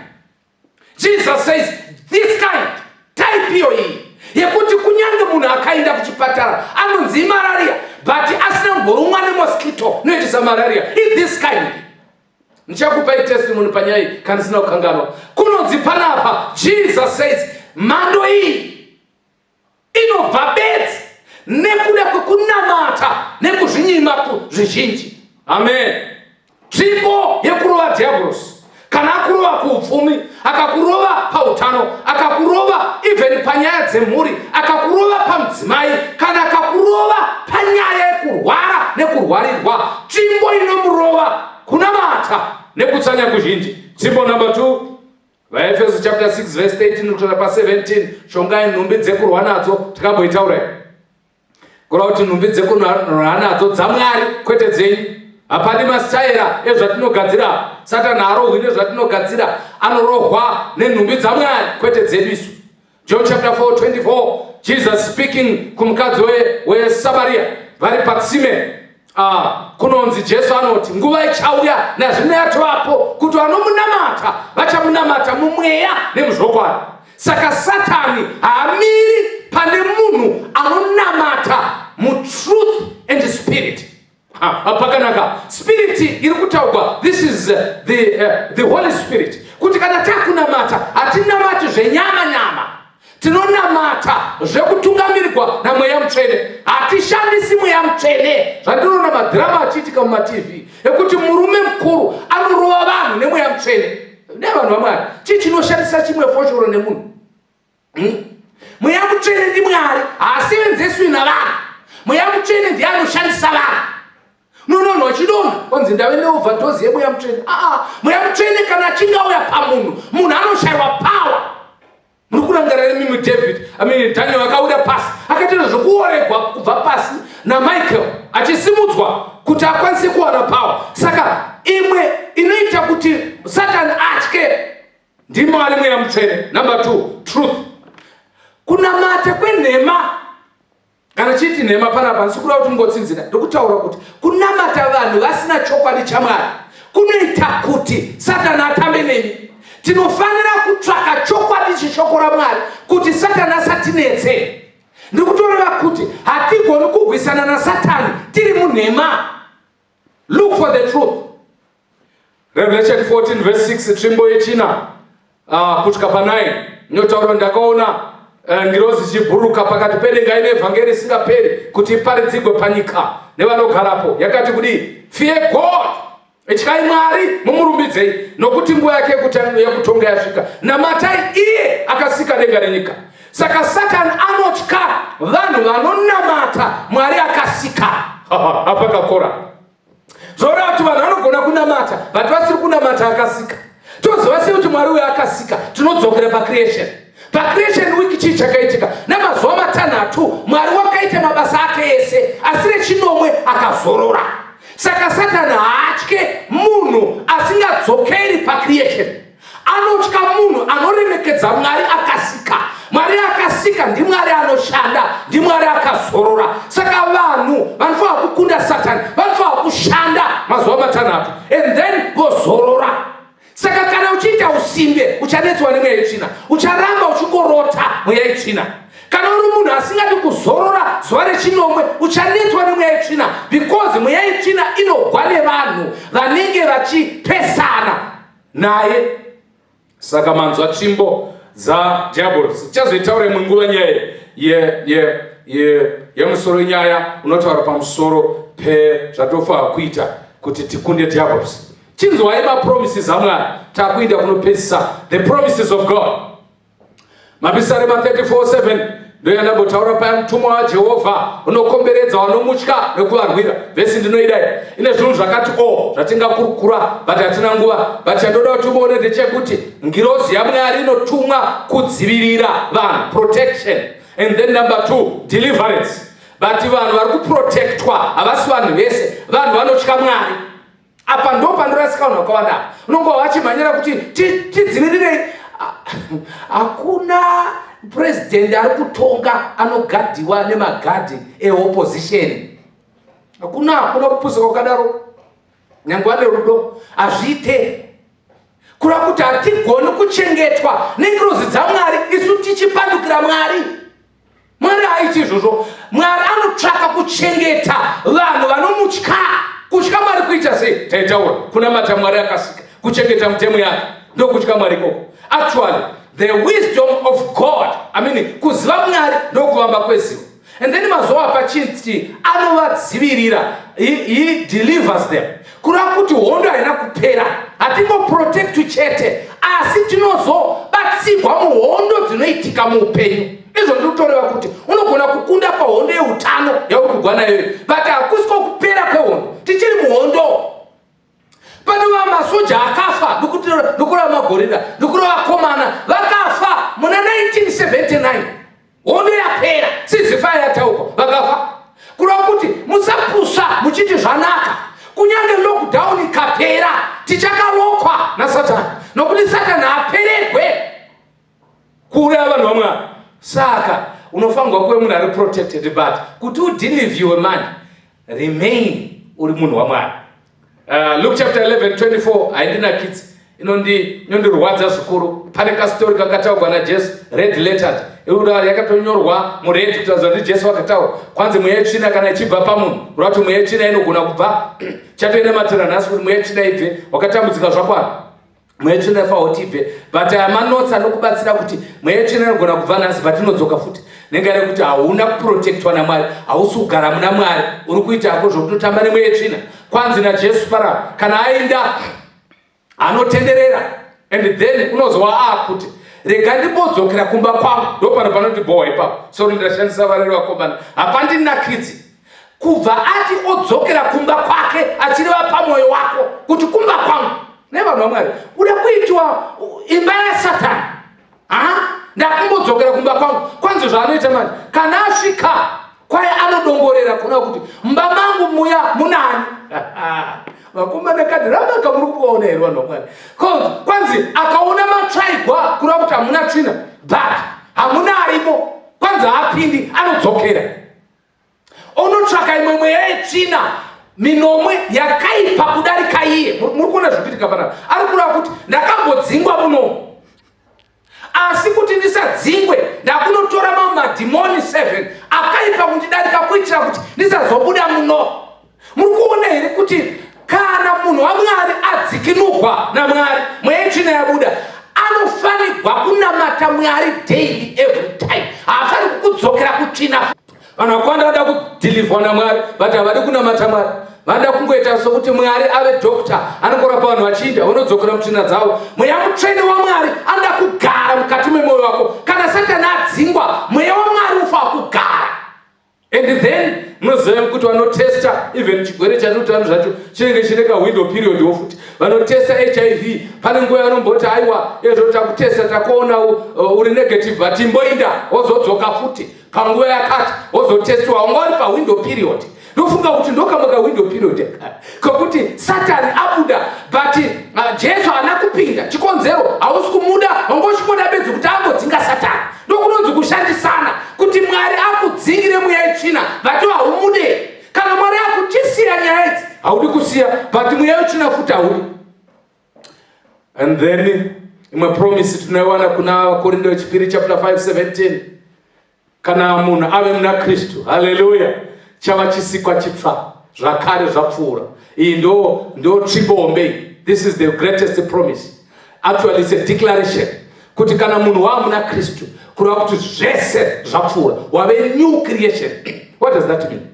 Jesus says this kind, type iyoyi yekuti kunyange munhu akaenda kuchipatara anonzi imararia, but asina kumborumwa nemosquito inoitisa malaria, this kind. Ndichakupai testimony panyaya iyi kana ndisina kukanganwa. Kunonzi panapa, Jesus says, mhando iyi inobva bedzi nekuda kwekunamata nekuzvinyima zvizhinji. Amen. Tsvimbo yekurova dhiabhurosi, kana akurova kuupfumi, akakurova pautano, akakurova even panyaya dzemhuri, akakurova pamudzimai, kana akakurova panyaya yekurwara nekurwarirwa, tsvimbo inomurova kunamata nekutsanya kuzhinji. Tsvimbo number 2, VaEfeso chapter 6 verse 13 kusvika pa17, "Shongai nhumbi dzekurwa nadzo." Tikamboitaurai kureva kuti nhumbi dzekurwa nadzo dzaMwari, kwete dzenyu. Hapadi masitaira ezvatinogadzira. Satani harohwi nezvatinogadzira, anorohwa nenhumbi dzaMwari, kwete dzedu isu. John chapter 4 24, Jesus speaking kumukadzi weSamaria vari patsime. Kunonzi Jesu anoti, "Nguva ichauya, nazvino yatovapo, kuti vanomunamata vachamunamata mumweya nemuzvokwadi." Saka Satani haamiri pane munhu anonamata mutruth and spirit. Pakanaka, spirit iri kutaurwa, this is the Holy Spirit, kuti kana takunamata hatinamati zvenyama nyama, tinonamata zvekutungamirirwa naMweya Mutsvene. Hatishandisi Mweya Mutsvene zvandinoona madhirama achiitika mumaTV ekuti murume mukuru anorova vanhu nemweya mutsvene. Nevanhu vaMwari, chii chinoshandisa chimwe foshoro nemunhu? Mweya Mutsvene ndiMwari, haasevenzeswi navanhu. Mweya Mutsvene ndiye anoshandisa vanhu. Unoona vachidonha, kwanzi, "Ndave neoverdose yemweya mutsvene." Aa, Mweya Mutsvene kana achinge auya pamunhu, munhu anoshayiwa power. Muri kurangarira mimi David, I mean Daniel, akauda pasi, akaita zvekuoregwa kubva pasi naMichael, achisimudzwa kuti akwanise kuwana power. Saka imwe inoita kuti Satani atye ndiMwari Mweya Mutsvene. Number two, truth. Kunamata kwenhema, kana chiiti nhema panapa, handisi kuda kuti ungotsinzina, ndokutaura kuti kunamata vanhu vasina chokwadi chaMwari kunoita kuti Satani atambe nemi. Tinofanira kutsvaka chokwadi cheshoko raMwari kuti Satani asatinetse. Ndiri kutoreva kuti hatigoni kurwisana naSatani tiri munhema. Look for the truth. Revelation 14 verse 6, tsvimbo yechina kusvika pa9 inotaura, "Ndakaona ngirozi ichibhuruka pakati pedenga ine vhangeri isingaperi kuti iparidzigwe panyika nevanogarapo. Yakati kudii? Fear God, ityai Mwari, mumurumbidzei, nokuti nguva yake yekutonga yasvika. Namatai iye akasika denga nenyika." Saka Satani anotya vanhu vanonamata Mwari akasika. Apakakora zvoreva kuti vanhu vanogona kunamata but vasiri kunamata akasika. Toziva sei kuti Mwari uyo akasika? Tinodzokera pacreation. Pacreation week chii chakaitika? Nemazuva 6 Mwari wakaita mabasa ake ese, asi rechinomwe akazorora. Saka Satani haatye munhu asingadzokeri pacreation. Anotya munhu anoremekedza Mwari akasika. Mwari akasika ndiMwari anoshanda, ndiMwari akazorora. Saka vanhu vanofanira kukunda Satani vanofanira kushanda mazuva 6 and then vozorora. Saka kana uchiita usimbe, uchanetswa nemweya yetsvina, ucharamba uchingorota mweya yetsvina. Kana uri munhu asingadi kuzorora zuva rechinomwe, uchanetswa nemweya yetsvina, because mweya yetsvina inogwa nevanhu vanenge vachipesana naye. Saka manzwa tsvimbo dzadhiabhorosi. Tichazoitaura imwe nguva nyaya yemusoro wenyaya unotaura pamusoro pezvatofanira kuita kuti tikunde dhiabhorosi. Chinzwai mapromises aMwari. Takuenda kunopedzisa. The promises of God, Mapisarema 34:7, ndoyandambotaura paya: "Mutumwa waJehovha unokomberedza vanomutya nekuvarwira." Vhesi ndinoidai, ine zvinhu zvakati o zvatingakurukura, but hatina nguva. But chandoda kuti muone ndechekuti ngirozi yaMwari inotumwa kudzivirira vanhu, protection, and then number two, deliverance. But vanhu vari kuprotectwa havasi vanhu vese, vanhu vanotya Mwari. Apa ndo pandorasika vanhu vakawanda. Apa unongova vachimhanyira kuti tidzivirirei. Hakuna purezidendi ari kutonga anogadhiwa nemagadhi eopposition. Hakuna, hakuna kupusa kwakadaro. Nyange ane rudo, hazviite. Kureva kuti hatigoni kuchengetwa nengirozi dzaMwari isu tichipandukira Mwari. Mwari haaiti izvozvo. Mwari anotsvaka kuchengeta vanhu vanomutya. Kutya Mwari kuita sei? Taitaura kunamata Mwari akasika, kuchengeta mutemo yake, ndokutya Mwari ikoko. Actually, the wisdom of God, I mean, kuziva Mwari ndokuvamba kwezivo. And then mazuva apachinzi anovadzivirira, he delivers them. Kureva kuti hondo haina kupera. Hatingoprotectwi chete, asi tinozobatsigwa muhondo dzinoitika muupenyu. Izvo ndiri kutoreva kuti unogona kukunda pahondo yeutano yauri kugwa nayoyo, but hakusi kwokupera kwehondo. Tichiri muhondo. Panova masoja akafa, nokureva magorira, nokureva vakomana vakafa muna 1979, hondo yapera, ceasefire yataurwa, vakafa. Kureva kuti musapusa muchiti zvanaka. Kunyange lockdown ikapera, tichakarokwa naSatani, nokuti Satani haperegwe kuuraya vanhu vaMwari. Saka unofanirwa kuve munhu ari protected, but kuti udeliveriwe manje, remain uri munhu waMwari. Luke chapter 11 24 haindinakidzi, inondirwadza zvikuru. Pane kastori kakataurwa naJesu, red lettered, yakatonyorwa mured kutaridza kuti Jesu akataura. Kwanzi mweya yetsvina kana ichibva pamunhu, kureva kuti mweya yetsvina inogona kubva. Chatoinamatira nhasi kuti mweya yetsvina ibve. Wakatambudzika zvakwana, mweya yetsvina ifanira kuti ibve. But aya manotes anokubatsira kuti mweya yetsvina inogona kubva nhasi, but inodzoka futi, nenga rekuti hauna kuprotectwa naMwari, hausi kugara muna Mwari, uri kuitako zvokutotamba nemweya yetsvina. Kwanzi naJesu para kana aenda anotenderera and then unozova aakuti, "Rega ndimbodzokera kumba kwangu." Ndo pano panondibhohwa ipapo. Sori, ndashandisa vareri vakomana, hapandinakidzi. Kubva ati odzokera kumba kwake, achireva pamwoyo wako kuti kumba kwangu. Nevanhu vaMwari, uda kuitiwa imba yaSatani ha? "Ndakumbodzokera kumba kwangu." Kwanzi zvaanoita manje, kana asvika kwai anodongorera kuona kuti mumba mangu muya munani. Vakomana, kadhi ramaka muri kuvaona here, vanhu vaMwari? Kwanzi akaona matsvaigwa, kureva kuti hamuna tsvina, but hamuna arimo. Kwanzi haapindi, anodzokera, unotsvaka imwe mweya yetsvina minomwe yakaipa kudarika iye. Muri kuona zviri kuitika panapa? Ari kureva kuti ndakambodzingwa muno, asi kuti ndisadzingwe ndakunotora mamwe madhimoni 7 akaipa kundidarika, kuitira kuti ndisazobuda muno. Muri kuona here kuti Kana munhu waMwari adzikinugwa naMwari, mweya yetsvina yabuda, anofanigwa kunamata Mwari daily, every time. Haafaniri kukudzokera kutsvina. Vanhu vakawanda vada kudhilivhwa naMwari, but havadi kunamata Mwari. Vanoda kungoita sokuti Mwari ave doctor anongorapa vanhu vachiinda, vanodzokera mutsvina dzavo. Mweya Mutsvene waMwari anoda kugara mukati memwoyo wako. Kana Satani adzingwa, Mweya waMwari ufanira kugara. And then munoziva kuti vanotesta even chigwere chatotano zvacho chinenge chine kawindow period wo futi. Vanotesta HIV, pane nguva yavanomboti aiwa, ezvo takutesta, takuona uri negative, but imboinda wozodzoka futi panguva yakati wozotestiwa, wanga uri pawindow period. Ndofunga kuti ndokamwe kawindow period kokuti Satani abuda, but Jesu haana kupinda. Chikonzero, hausi kumuda, wanga uchingoda bedzi kuti ambodzinga Satani. Ndokunonzi kushandisana, kuti Mwari akudzingire mweya yetsvina, but haumude. Kana Mwari akuchisiya nyaya idzi, haudi kusiya, but mweya yetsvina futi haudi. And then imwe promise tinoiwana kuna Vakorinto wechipiri chapter 5 17. Kana munhu ave muna Kristu, haleluya, chava chisikwa chitsva, zvakare zvapfuura. Iyi ndo tsvimbo hombe iyi. This is the greatest promise. Actually, it's a declaration kuti kana munhu wava muna Kristu, kureva kuti zvese zvapfuura, wave new creation. What does that mean?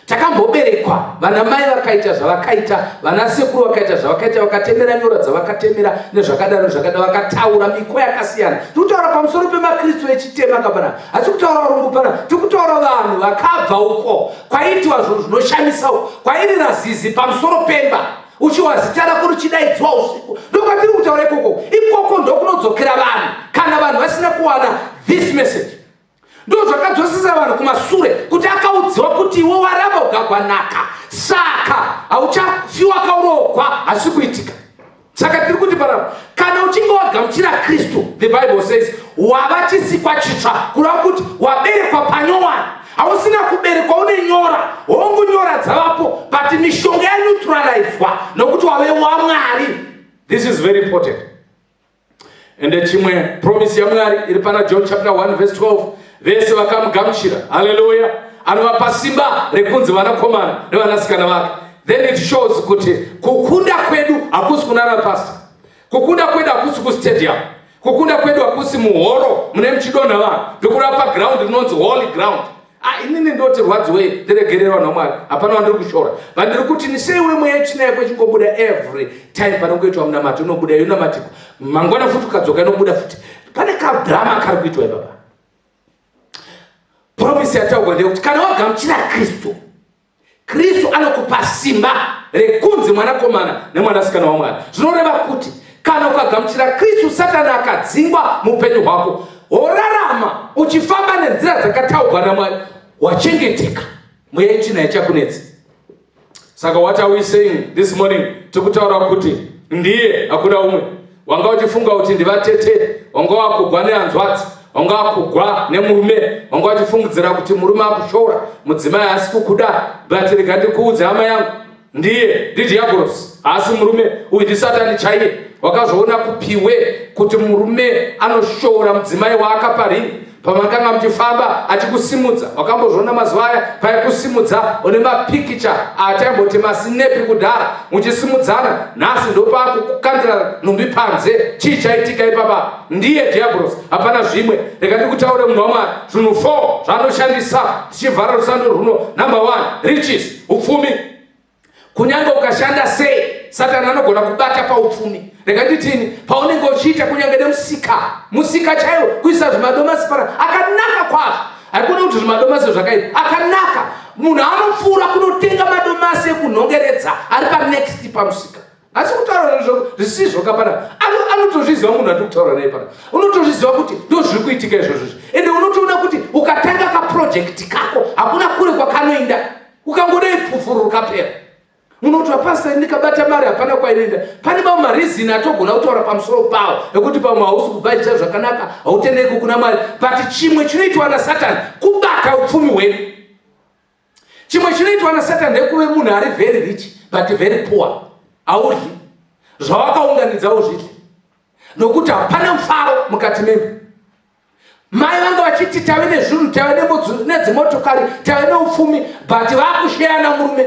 Takamboberekwa, vana mai vakaita zvavakaita, vana sekuru vakaita zvavakaita, vakatemera nyora dzavakatemera nezvakadaro zvakadaro, vakataura miko yakasiyana. Tiri kutaura pamusoro pemakristu echitema kapana, hasi kutaura varungu pana. Tiri kutaura vanhu vakabva uko kwaitiwa zvinhu zvinoshamisa, uko kwairira zizi pamusoro pemba, uchiwa zita rako richidaidzwa usiku. Ndokwatiri kutaura ikoko. Ikoko ndokunodzokera vanhu kana vanhu vasina kuwana this message. Ndo zvakadzosesa vanhu kumasure, kuti akaudziwa kuti iwe waramba ugagwa nhaka, saka hauchafi wakaurogwa. Hasi kuitika. Saka tiri kuti panapa, kana uchinge wagamuchira Kristu, the Bible says wava chisikwa chitsva, kureva kuti waberekwa panyowani. Hausina kuberekwa une nyora. Hongu, nyora dzavapo, but mishonga yaneutralizwa nokuti wave waMwari. This is very important. Ende chimwe promise yaMwari iri pana John chapter 1 verse 12: vese vakamugamuchira, haleluya, anovapa simba rekunzi vanakomana nevanasikana vake. Then it shows kuti kukunda kwedu hakusi kunana pastor, kukunda kwedu hakusi kustadium, kukunda kwedu hakusi muhoro mune muchidonha vanhu. Ndokureva paground rinonzi holy ground. Ah, inini ndoti rwadziwei, ndiregererwa naMwari, hapana wandiri kushora. Vandiri kuti niseiwe mweya yetsvina yako ichingobuda every time panongoitwa munamato, inobuda, yonamatikwa, mangwana futi ukadzoka inobuda futi. Pane kadrama kari kuitwa ipapa. Promise yataurwa ndeyekuti kana wagamuchira Kristu, Kristu anokupa simba rekunzi mwanakomana nemwanasikana waMwari. Zvinoreva kuti kana ukagamuchira Kristu, Satani akadzingwa muupenyu hwako, worarama uchifamba nenzira dzakataurwa naMwari, wachengeteka, mweya yetsvina ichakunetsa. Saka what are we saying this morning? Tikutaura kuti ndiye, hakuna umwe. Wanga uchifunga kuti ndivatete, wanga wakugwa nehanzwadzi, wanga wakugwa nemurume, wanga uchifungidzira kuti murume akushora, mudzimai haasi kukuda, but rega ndikuudze, hama yangu, ndiye, ndidhiabhorosi, haasi murume uyu, ndisatani chaiye. Wakazvoona kupiwe kuti murume anoshora mudzimai waakapa rini pamakanga muchifamba achikusimudza? Wakambozviona mazuva aya paikusimudza une mapikicha ataimboti masinepi kudhara, muchisimudzana? Nhasi ndopakukandira nhumbi panze. Chii chaitika ipapa? Ndiye dhiabhorosi, hapana zvimwe. Rega ndikutaure, munhu waMwari, zvinhu 4 zvaanoshandisa tichivhara rusando runo. Number 1, riches, upfumi. Kunyange ukashanda sei, Satani anogona kubata paupfumi. Rega nditini, paunenge uchiita kunyange nemusika, musika chaiwo, kuisa zvimadomasi para akanaka kwazvo, haikona kuti zvimadomasi zvakaipa, akanaka, munhu anopfuura kunotenga madomasi ekunhongeredza ari panext pamusika. Asi kutaura zvisizvo kapana, anotozviziva munhu ati kutaura naye pana, unotozviziva kuti ndo zviri kuitika izvozvo. Ende unotoona kuti ukatanga kaproject kako, hakuna kure kwakanoinda, ukangodai pfufuru rukapera. Munoti, "Pastor, ndikabata mari hapana kwainoenda." Pane mamwe mareasons atogona kutaura pamusoro pawo ekuti pamwe hausi kubhajita zvakanaka, hautendeki kuna Mwari, but chimwe chinoitwa naSatani kubata upfumi hwedu. Chimwe chinoitwa naSatani ndekuve munhu ari very rich but very poor. Haudyi zvawakaunganidza, uzvidyi, nokuti hapana mufaro mukati memba. Mai vanga vachiti tave nezvinhu, tave nedzimotokari, tave neupfumi, but vakusheyana murume.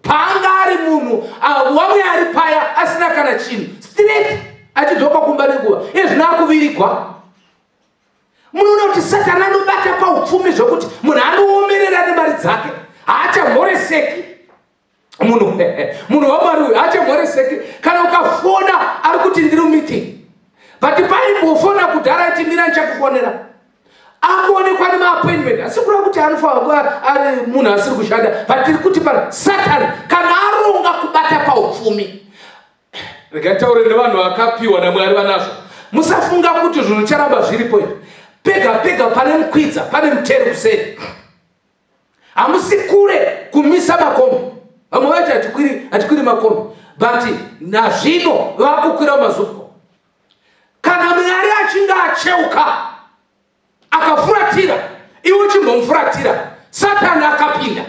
Paanga ari munhu wamwe ari paya asina kana chinhu, straight achidzoka kumba nenguva, iye zvino akuvirigwa. Munoona kuti Satani anobata paupfumi zvokuti munhu anoomerera nemari dzake, haachamhoreseki. Munhu waMwari uyu haachamhoreseki. Kana ukafona, ari kuti, "Ndiri meeting," but paimbofona kudhara itimira, "Ndichakufonera." Akuonekwa nemaappointment, asi kureva kuti anofanira ari munhu asiri kushanda. But tiri kuti pana Satani kana aronga kubata paupfumi, rega nditaure nevanhu vakapiwa naMwari vanazvo, musafunga kuti zvinhu charamba zviripo izvi. Pega pega pane mukwidza, pane mutero kuseri. Hamusi kure kumisa makombi. Vamwe vaiti hatikwiri, hatikwiri makombi, but nazvino vakukwira maZUPCO. Kana Mwari achinge acheuka akafuratira, iwe uchimbomufuratira, Satani akapinda,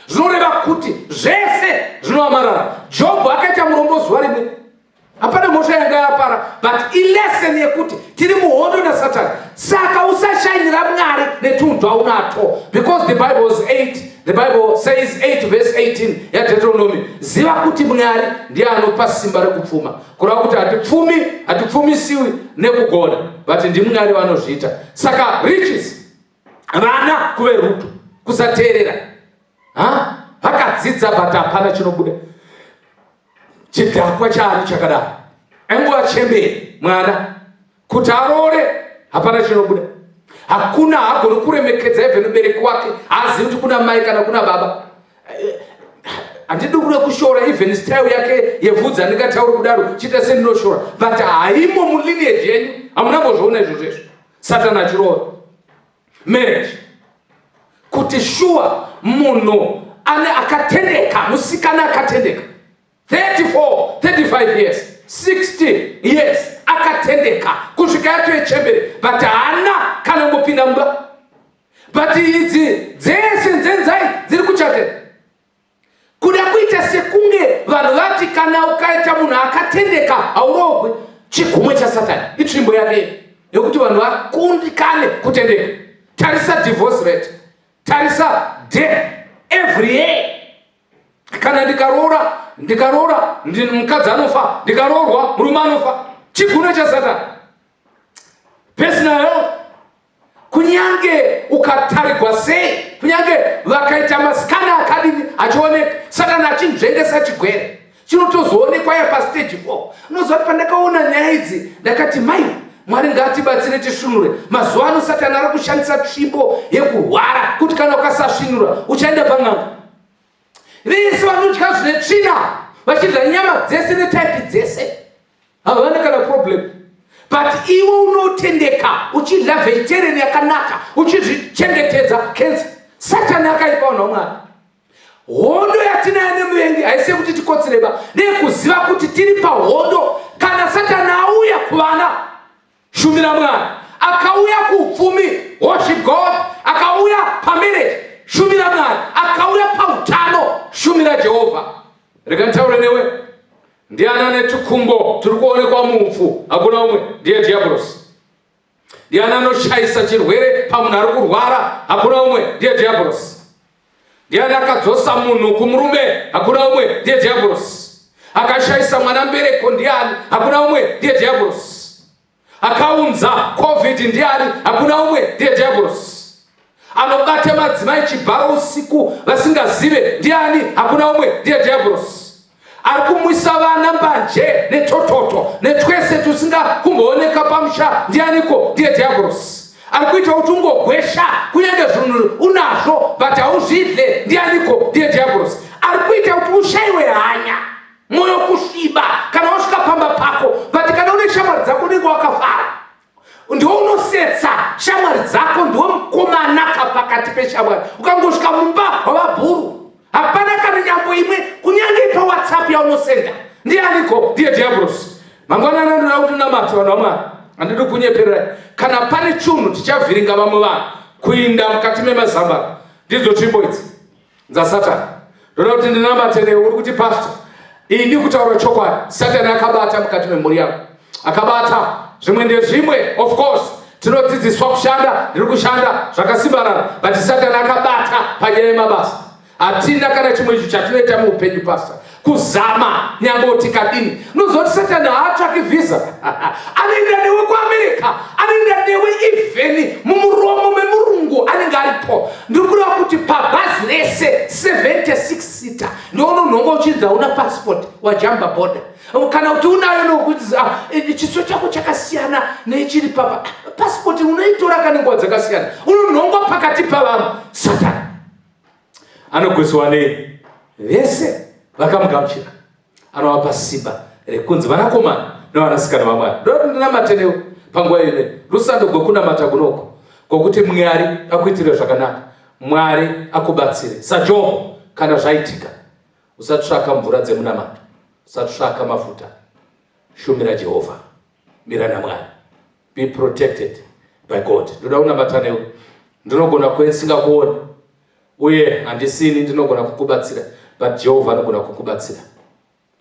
zvinoreva kuti zvese zvinova marara. Jobho akaita murombo zuva rimwe, hapana mhosva yanga yapara, but ilesson yekuti tiri muhondo naSatani. Saka usashanyira Mwari netunhu twaunatwo, because the Bible is 8, the Bible says 8 verse 18 yaDeuteronomy, "Ziva kuti Mwari ndiye anopa simba rekupfuma." Kureva kuti hatipfumi, hatipfumisiwi nekugona, but ndiMwari vanozviita. Saka riches, vana kuve rudo, kusateerera, ha vakadzidza but hapana chinobuda. Chidhakwa chaani chakadaro, ainguva chemberi, mwana kuti arore, hapana chinobuda, hakuna. Haagoni kuremekedza even mubereki wake, haazivi kuti kuna mai kana kuna baba. Handidi kuda kushora even style yake yevhudzi, handingatauri kudaro, chiita sendinoshora, but haimo mulineage yenyu, hamuna mbozviona izvozvo izvo. Satani achirova marriage, kuti shuwa munhu ane akatendeka, musikana akatendeka 34, 35 years, 60 years, akatendeka kusvika yatoyechembere, but haana kana kumbopinda mumba. But idzi dzese nzenzai dziri kuchatera, kuda kuita sekunge vanhu vati kana ukaita munhu akatendeka haurogwi. Chigumwe chaSatani, itsvimbo yake yekuti vanhu vakundikane kutendeka. Tarisa divorce rate, tarisa death every year. Kana ndikaroora, ndikaroora, mukadzi anofa, ndikaroorwa, murume anofa. Chigunwe chaSatani. Personal health, kunyange ukatarigwa sei, kunyange vakaita mascan akadini, achioneka. Satani achinzvengesa chigwere chinotozoonekwa ya pastage 4. Unoziva kuti pandakaona nyaya idzi ndakati, "Mai, Mwari ngatibatsire tisvinure." Mazuva ano Satani ari kushandisa tsvimbo yekurwara, kuti kana ukasasvinura uchaenda pang'anga. Vese vanodya zvine tsvina, vachidya nyama dzese netype dzese, havana kana problem, but iwe unotendeka uchidya vegetarian yakanaka, uchizvichengetedza, cancer. Satani akaipa, vanhu vaMwari. Hondo yatinayo nemuvengi haisi yekuti tikotsireba, ndeyekuziva kuti tiri pahondo. Kana Satani auya kuvana, shumira Mwari. Akauya kuupfumi, worship God. Akauya pamarriage, shumira Mwari. Akauya pautano, shumira Jehovha. Rega nditaure newe, ndiani ane tukumbo turi kuonekwa muupfu? Hakuna umwe, ndiye Dhiabhurosi. Ndiani anoshayisa chirwere pamunhu ari kurwara? Hakuna umwe, ndiye Dhiabhurosi. Ndiani akadzosa munhu kumurume? Hakuna umwe, ndiye Dhiabhurosi. Akashayisa mwana mbereko ndiani? Hakuna umwe, ndiye Dhiabhurosi. Akaunza COVID ndiani? Hakuna umwe, ndiye Dhiabhurosi. Anobata madzimai chibharo usiku vasingazive ndiani? Hakuna umwe, ndiye Dhiabhurosi. Ari kumwisa vana mbanje netototo netwese tusinga kumbooneka pamusha ndianiko? Ndiye Dhiabhurosi. Ari kuita kuti ungogwesha kunyange zvinhu unazvo but hauzvidle ndianiko? Ndiye Dhiabhurosi. Ari kuita kuti ushayiwe hanya, mwoyo kusviba kana wasvika pamba pako, but kana une shamwari dzako unenge wakafara, ndiwe unosetsa shamwari dzako, ndiwe mukomanaka pakati peshamwari. Ukangosvika mumba wava bhuru, hapana kana nyambo imwe kunyange paWhatsApp yaunosenda. Ndianiko? Ndiye Dhiabhurosi. Mangwanani anoda kuti namate, vanhu vaMwari, handidi kunyepererai. Kana pane chunhu tichavhiringa vamwe vanhu kuinda mukati memazambara, ndidzo tsvimbo idzi dzaSatani. Ndoda kuti ndinamate newe. Uri kuti, "Pastor, idi kutaura chokwadi, Satani akabata mukati memhuri yangu, akabata zvimwe ndezvimwe." Of course tinodzidziswa kushanda, ndiri kushanda zvakasimbarara, but Satani akabata panyaya yemabasa. Hatina kana chimwe icho chatinoita muupenyu, pastor. Kuzama nyange tikadini. Unoziva kuti Satani haatsvaki visa. Anoenda newe kuAmerica, anoenda newe even mumuromo memurungu anenge aripo. Ndiri kureva kuti pabhazi rese 76 seater ndounonhonga uchinzi hauna passport, wajamba border, kana kuti unayo nokuti chiso chako chakasiyana nechiri papa passport. Unoitora kane nguva dzakasiyana, unonhongwa pakati pavamwe. Satani anogwesiwa nei? Vese vakamugamuchira anovapa simba rekunzi vanakomana nevanasikana vaMwari. Ndoda ndinamate newe panguva ino, rusando gwekunamata kunoko kwokuti Mwari akuitire zvakanaka, Mwari akubatsire saJobho. Kana zvaitika, usatsvaka mvura dzemunamato, usatsvaka mafuta. Shumira Jehovha, mira naMwari, be protected by God. Ndoda kunamata newe. Ndinogona kuve ndisingakuoni uye handisini ndinogona kukubatsira, but Jehovha anogona kukubatsira.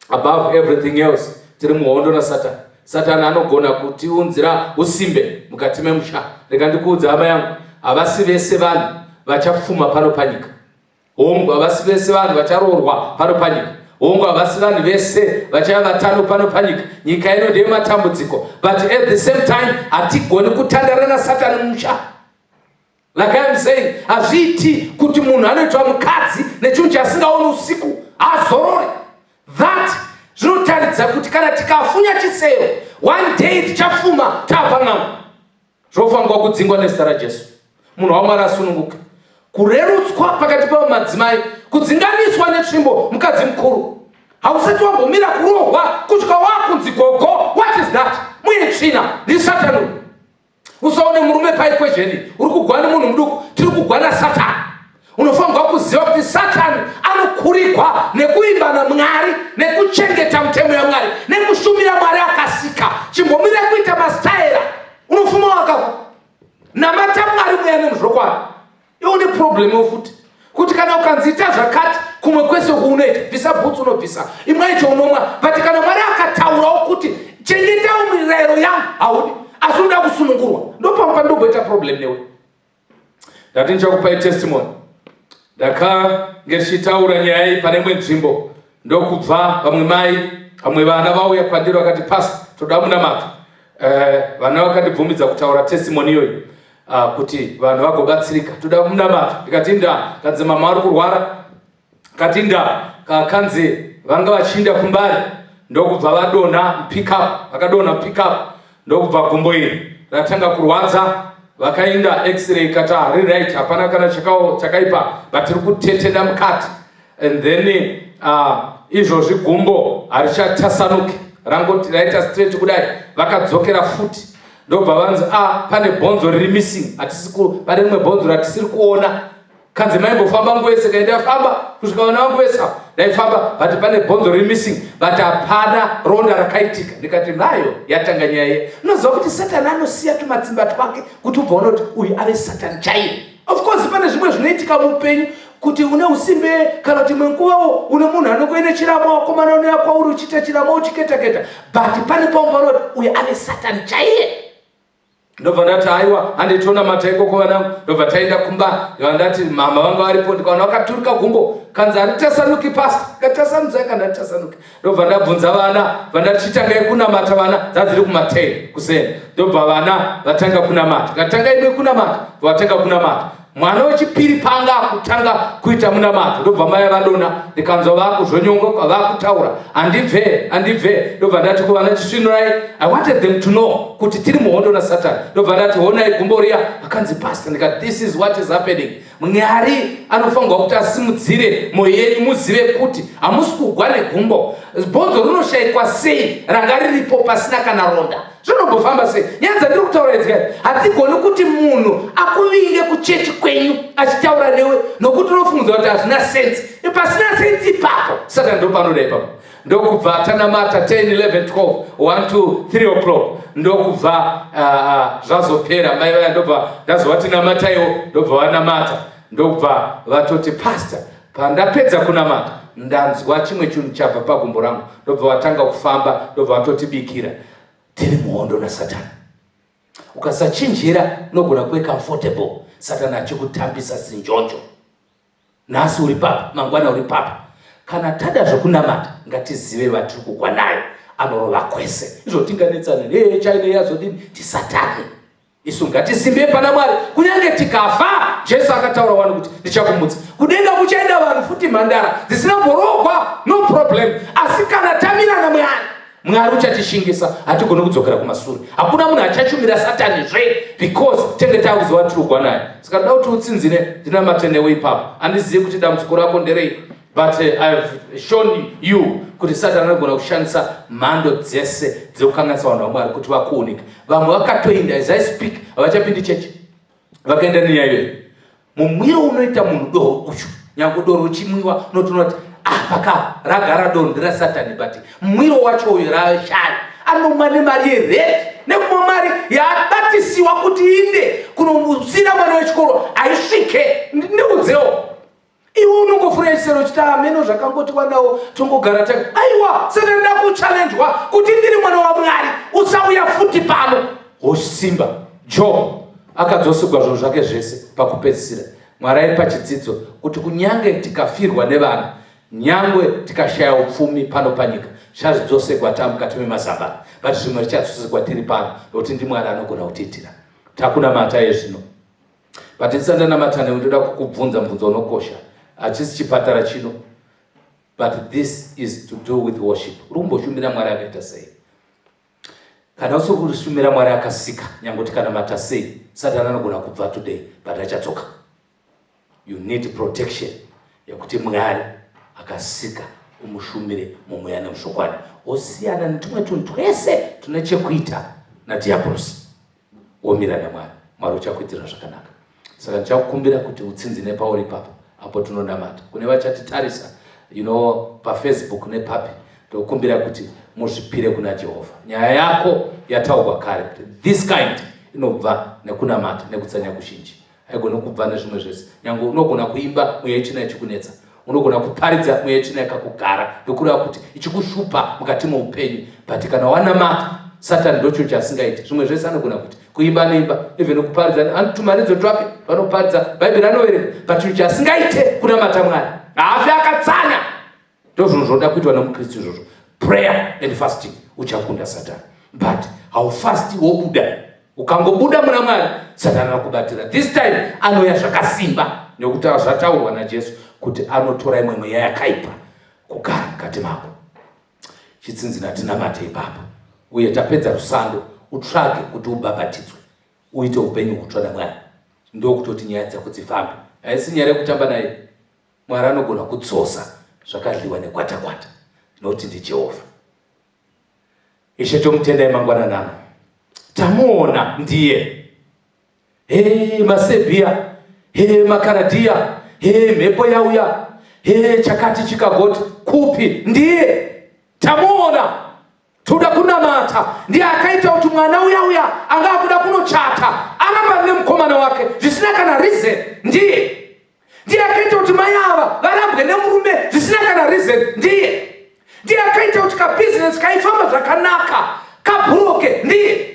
Above everything else, tiri muhondo naSatani. Satani anogona kutiunzira usimbe mukati memusha. Rega ndikuudza, hama yangu, havasi vese vanhu vachapfuma pano panyika. Hongu, havasi vese vanhu vacharoorwa pano panyika. Hongu, havasi vanhu vese vachava vatano pano panyika. Nyika ino ndeyematambudziko, but at the same time hatigoni kutandara naSatani musha. Like I am saying, hazviiti kuti munhu anoitwa mukadzi nechinhu chasingaoni usiku azorore. That zvinotaridza kuti kana tikafunya chisero, one day tichafuma taapang'anga. Zvofanirwa kudzingwa nezita raJesu. Munhu waMwari asununguke. Kurerutswa pakati pamadzimai, kudzinganiswa netsvimbo, mukadzi mukuru hausati wambomira kurohwa kusvika wakunzi gogo. What is that? Muye tsvina, ndisatani. Usaone murume paequation uri kugwa nemunhu muduku. Tiri kugwa naSatani. Unofanirwa kuziva kuti Satani anokurigwa nekuimba naMwari, nekuchengeta mutemo yaMwari, nekushumira Mwari akasika. Chimbomira kuita mastaira, unofuma wakafa. Namata Mwari mweya nemuzvokwadi. Iwe une problem futi kuti kana ukanzi ita zvakati, kumwe kwese uku unoita, bvisa bhutsu unobvisa, imwe icho unomwa, but kana Mwari akataurawo kuti chengetawo mirayiro yangu, haudi, asi unoda kusunungurwa. Ndopamwe pandomboita problem newe. Ndati ndichakupai testimony. Ndakange ndichitaura nyaya iyi pane imwe nzvimbo, ndokubva vamwe mai, vamwe vana vauya kwandiri vakati, "Pastor, toda munamato." Vana vakandibvumidza kutaura testimony iyoyi kuti vanhu vagobatsirika. "Toda munamato." Ndikati, "Nda kanzi mama vari kurwara." Kati nda kakanzi vanga vachiinda kuMbare, ndokubva vadonha pickup. Vakadonha pickup, ndokubva gumbo iri ratanga kurwadza. Vakainda x-ray, kati hari right, hapana kana chakaipa, but riri kutetena mukati. And then izvozvi gumbo harichatasanuki, rangoti raita straight kudai. Vakadzokera futi, ndobva vanzi a ah, pane bhonzo riri missing, hatisi, pane rimwe bhonzo ratisiri kuona. Kanzi maimbofamba nguva yese? Kaenda famba kusvika vana vangu vese ava ndaifamba, but pane bhonzo riri missing, but hapana ronda rakaitika. Ndikati nayo yatanga nyaya ye. Unoziva kuti Satani anosiya tumatsimba twake kuti ubva una kuti uyu ave Satani chaiye. Of course pane zvimwe zvinoitika muupenyu kuti une usimbe, kana kuti imwe nguvawo une munhu anongoine chiramo, wakomana unouya kwauri uchiita chiramo, uchiketaketa, but pane pamwe panoti uyu ave Satani chaiye. Ndobva ndati, "Aiwa, handitoona ikoko, vanangu." Ndobva taenda kumba. Ndobva ndati mama vanga varipo, ndikaona vakaturika gumbo. Kanzi, "Haritasanuki, pastor." Katasanudzai kana haritasanuki. Ndobva ndabvunza vana, bva ndati, "Chitangai kunamata, vana." Dzadziri kuma10 kuseni. Ndobva vana vatanga kunamata. Katanga imwe kunamata, vatanga kunamata. Mwana wechipiri panga akutanga kuita munamato, ndobva mai vadona. Ndikanzwa vakuzvonyongoka, vakutaura, "Handibve, handibve." Ndobva ndati kuvana, "Chisvinurai." I wanted them to know kuti tiri muhondo naSatani. Ndobva ndati, "Honai gumbo riya." Akanzi, "Pastor." Ndikati, "This is what is happening. Mwari anofanirwa kuti asimudzire mwoyo yenyu, muzive kuti hamusi kugwa negumbo. Bhonzo rinoshayikwa sei ranga riripo pasina kana ronda? Zvinombofamba sei?" Nyaya dzandiri kutaura idzi kai, hadzigoni kuti munhu akuvinge kuchechi kwenyu achitaura newe, nokuti unofungidzwa kuti hazvina sense. Pasina sense ipapo, Satani ndopanoda ipapo. Ndokubva tanamata 10, 11, 12, 1, 2, 3 o'clock. Ndokubva zvazopera. Mai vaya ndobva ndazovati, "Namataiwo." Ndobva vanamata, ndobva vatoti, "Pastor, pandapedza kunamata ndanzwa chimwe chinhu chabva pagumbo rangu." Ndobva vatanga kufamba, ndobva vatotibikira. Tiri muhondo naSatani. Ukasachinjira unogona kuve comfortable, Satani achikutambisa sinjonjo. Nhasi uri papa, mangwana uri papa. Kana tada zvekunamata ngatizive vatiri kugwa nayo anorova kwese. Izvo tinganetsana hey, China yazodini tisatani. Isu ngatisimbei pana Mwari kunyange tikafa. Jesu akataura wani kuti ndichakumutsa. Kudenga kuchaenda vanhu futi mhandara dzisina kumborogwa, no problem. Asi kana tamira naMwari, Mwari uchatishingisa, hatigoni kudzokera kumasure. Hakuna munhu achachumira Satani zve because tenge takuziva tiri kugwa naye. Saka ndoda kuti utsinzine ndinamate newe ipapo. Handizivi kuti dambudziko rako nderei but I've shown you kuti Satani anogona kushandisa mhando dzese dzekukanganisa vanhu vaMwari kuti vakuoneke. Vamwe vakatoenda as I speak havachapindi chechi, vakaenda nenyaya iyoyo. Mumwiro unoita munhu doro uyu, nyange doro uchimwiwa unotoona kuti apa ka ragara doro nderasatani, but mumwiro wacho uyu rashaya. Anomwa nemari yeredi nekumwa mari yaabatisiwa kuti inde kunosira mwana wechikoro haisvike. Ndiudzewo iwe, unongofura chisero uchiti ameno zvakangoti wanawo tongogara taka. Aiwa, saka ndida kuchallenjwa kuti ndiri mwana waMwari, usauya futi pano hosimba. Job akadzosigwa zvinhu zvake zvese pakupedzisira. Mwari aipa chidzidzo kuti kunyange tikafirwa nevana, nyangwe tikashaya upfumi pano panyika, zvichazvidzosekwa taa mukati memazambara, but zvimwe zvichadzosekwa tiri pano, nokuti ndiMwari anogona kutiitira. Takunamata yezvino, but ndisati ndanamata newe ndoda kukubvunza mubvunzo unokosha. Hachisi chipatara chino, but this is to do with worship. Uri kumboshumira Mwari akaita sei? Kana usiri kushumira Mwari akasika, nyange tikanamata sei, Satani anogona kubva today but achadzoka. You need protection yekuti Mwari akasika umushumire mumweya nemuzvokwadi, osiyana netumwe tunhu twese tune chekuita nadhiabhorosi, womira naMwari. Mwari uchakuitira zvakanaka. Saka ndichakukumbira kuti utsinzine pauri ipapo apo tinonamata. Kune vachatitarisa paFacebook nepapi, ndokumbira kuti muzvipire kuna Jehovha. Nyaya yako yataurwa kare kuti this kind inobva nekunamata nekutsanya kuzhinji, haigoni kubva nezvimwe zvese. Nyange unogona kuimba, mweya yetsvina ichikunetsa. Unogona kuparidza, mweya yetsvina ikakugara, ndokureva kuti ichikushupa mukati meupenyu. But kana wanamata, Satani ndocho chasingaiti. Zvimwe zvese anogona kuti kuimba anoimba, even kuparidza anotumaridzo twake vanoparidza, Bhaibheri anoverenga, but chinhu chasingaite kunamata Mwari. Haafi akatsanya. Ndozvinhu zvinoda kuitwa nemukristu izvozvo, prayer and fasting. Uchakunda Satani, but haufasti wobuda. Ukangobuda muna Mwari, Satani anokubatira. This time anouya zvakasimba, nekuti zvataurwa naJesu kuti anotora imwe mweya yakaipa kugara mukati mako. Chitsinzina tinamate ipapo, uye tapedza rusando utsvage kuti ubhabhatidzwe, uite upenyu hutsva naMwari. Ndokutoti nyaya dzako dzifambe. Haisi nyaya yekutamba naye. Mwari anogona kudzosa zvakadliwa nekwatakwata, nokuti ndiJehovha. Ishe, tomutendai mangwanani ano. Tamuona ndiye. He maSebhiya, he maKaradhiya, he mhepo yauya, he chakati chikagoti kupi, ndiye. Tamuona. Toda kunamata. Ndiye akaita kuti mwana uya uya anga akuda kunochata aramba nemukomana wake zvisina kana reason, ndiye. Ndiye akaita kuti mai ava varambwe nemurume zvisina kana reason, ndiye. Ndiye akaita kuti kabhizinesi kaifamba zvakanaka kabhuroke, ndiye.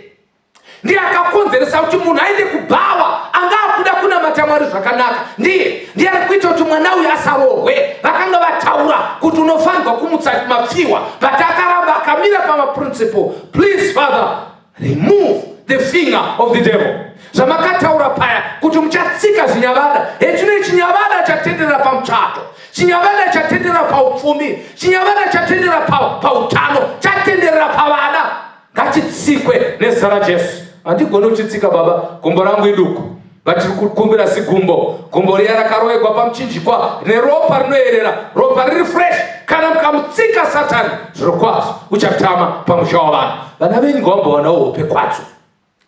Ndiye akakonzeresa kuti munhu aende kubhawa anga akuda kunamata Mwari zvakanaka, ndiye. Ndiye ari kuita kuti mwana uyu asarohwe. Vakanga vataura kuti unofanirwa kumutsa mapfiwa, but akaramba akamira pamaprinciple. Please, Father, remove the finger of the devil. Zvamakataura paya kuti muchatsika zvinyavada, hechino chinyavada chatenderera pamuchato, chinyavada chatenderera paupfumi, chinyavada chatenderera pautano, chatenderera pavana, ngachitsikwe nezita raJesu. Handigoni kuchitsika, Baba, gumbo rangu iduku, vatiri kukumbira zigumbo, gumbo riya rakaroegwa pamuchinjikwa neropa rinoerera, ropa riri fresh. Kana mukamutsika Satani, zvirokwazvo uchatama pamusha wavanhu. Vana venyu ngavambowanawo hope kwadzo.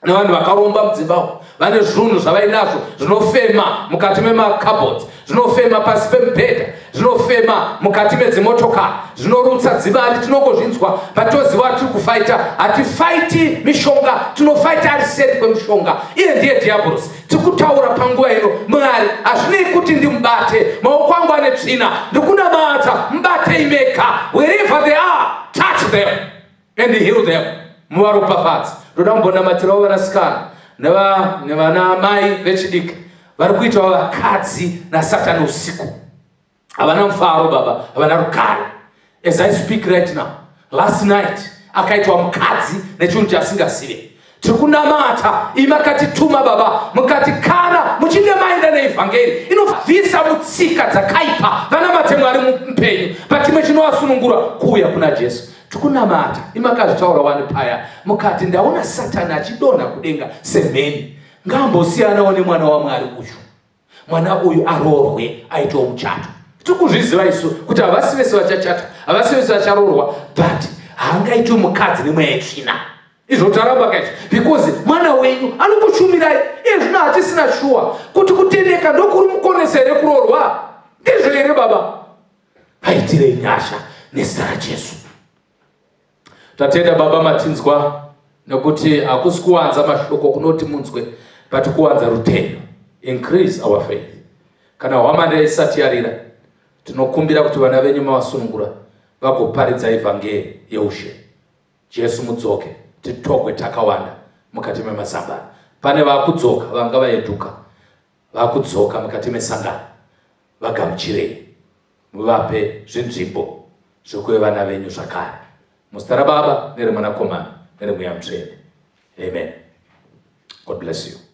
Nevanhu vakaromba mudzimba umu, vane zvinhu zvavainazvo zvinofema mukati memacupboards, zvinofema pasi pemubhedha, zvinofema mukati medzimotokari, zvinorutsa dzimari. Tinongozvinzwa patoziva tiri kufaita. Hatifaiti mishonga, tinofaita ari seri kwemushonga, iye ndiye dhiabhorosi. Tiri kutaura panguva ino, Mwari, hazvinei kuti ndimubate, maoko angu ane tsvina. Ndikunamata, mubatei mega. Wherever they are, touch them and heal them, muvaropafadzi. Ndoda kumbonamatirawo vanasikana nevana mai vechidiki vari kuitawo vakadzi naSatani usiku. Havana mufaro baba, havana rugare. As I speak right now, last night akaitwa mukadzi nechinhu chasingazive. Tiri kunamata, imi makatituma baba, mukati kana muchinge maenda neivhangeri inobvisa mutsika dzakaipa, vanamate Mwari mupenyu, but chimwe chinovasunungura kuuya kuna Jesu. Tikunamata, imi makazvitaura wani paya, mukati ndaona Satani achidonha kudenga semheni, ngaambosiyanawo nemwana waMwari uyu. Mwana uyu aroorwe aitewo muchato. Tiri kuzviziva isu kuti havasi vese vachachata, havasi vese vacharoorwa, but haangaitwi mukadzi nemweya yetsvina. Izvo taramba kaizvo because mwana wenyu anokushumirai. Iye zvino hatisina shuwa kuti kutendeka ndokuri mukonesa here kuroorwa. Ndizvo here baba? Vaitirei nyasha nezita raJesu. Tatenda baba matinzwa nekuti hakusi kuwanza mashoko kunoti munzwe but kuwanza rutendo. Increase our faith. Kana hwamanda isati yarira, tinokumbira kuti vana venyu mavasunungura vagoparidza ivhangeri yeushe. Jesu mudzoke titogwe takawanda mukati memasangano. Pane vakudzoka vanga vaeduka vakudzoka mukati mesangano, vagamuchirei muvape zvinzvimbo zvekuve vana venyu zvakare. Muzita raBaba nereMwanakomana nereMweya Mutsvene. Amen. God bless you.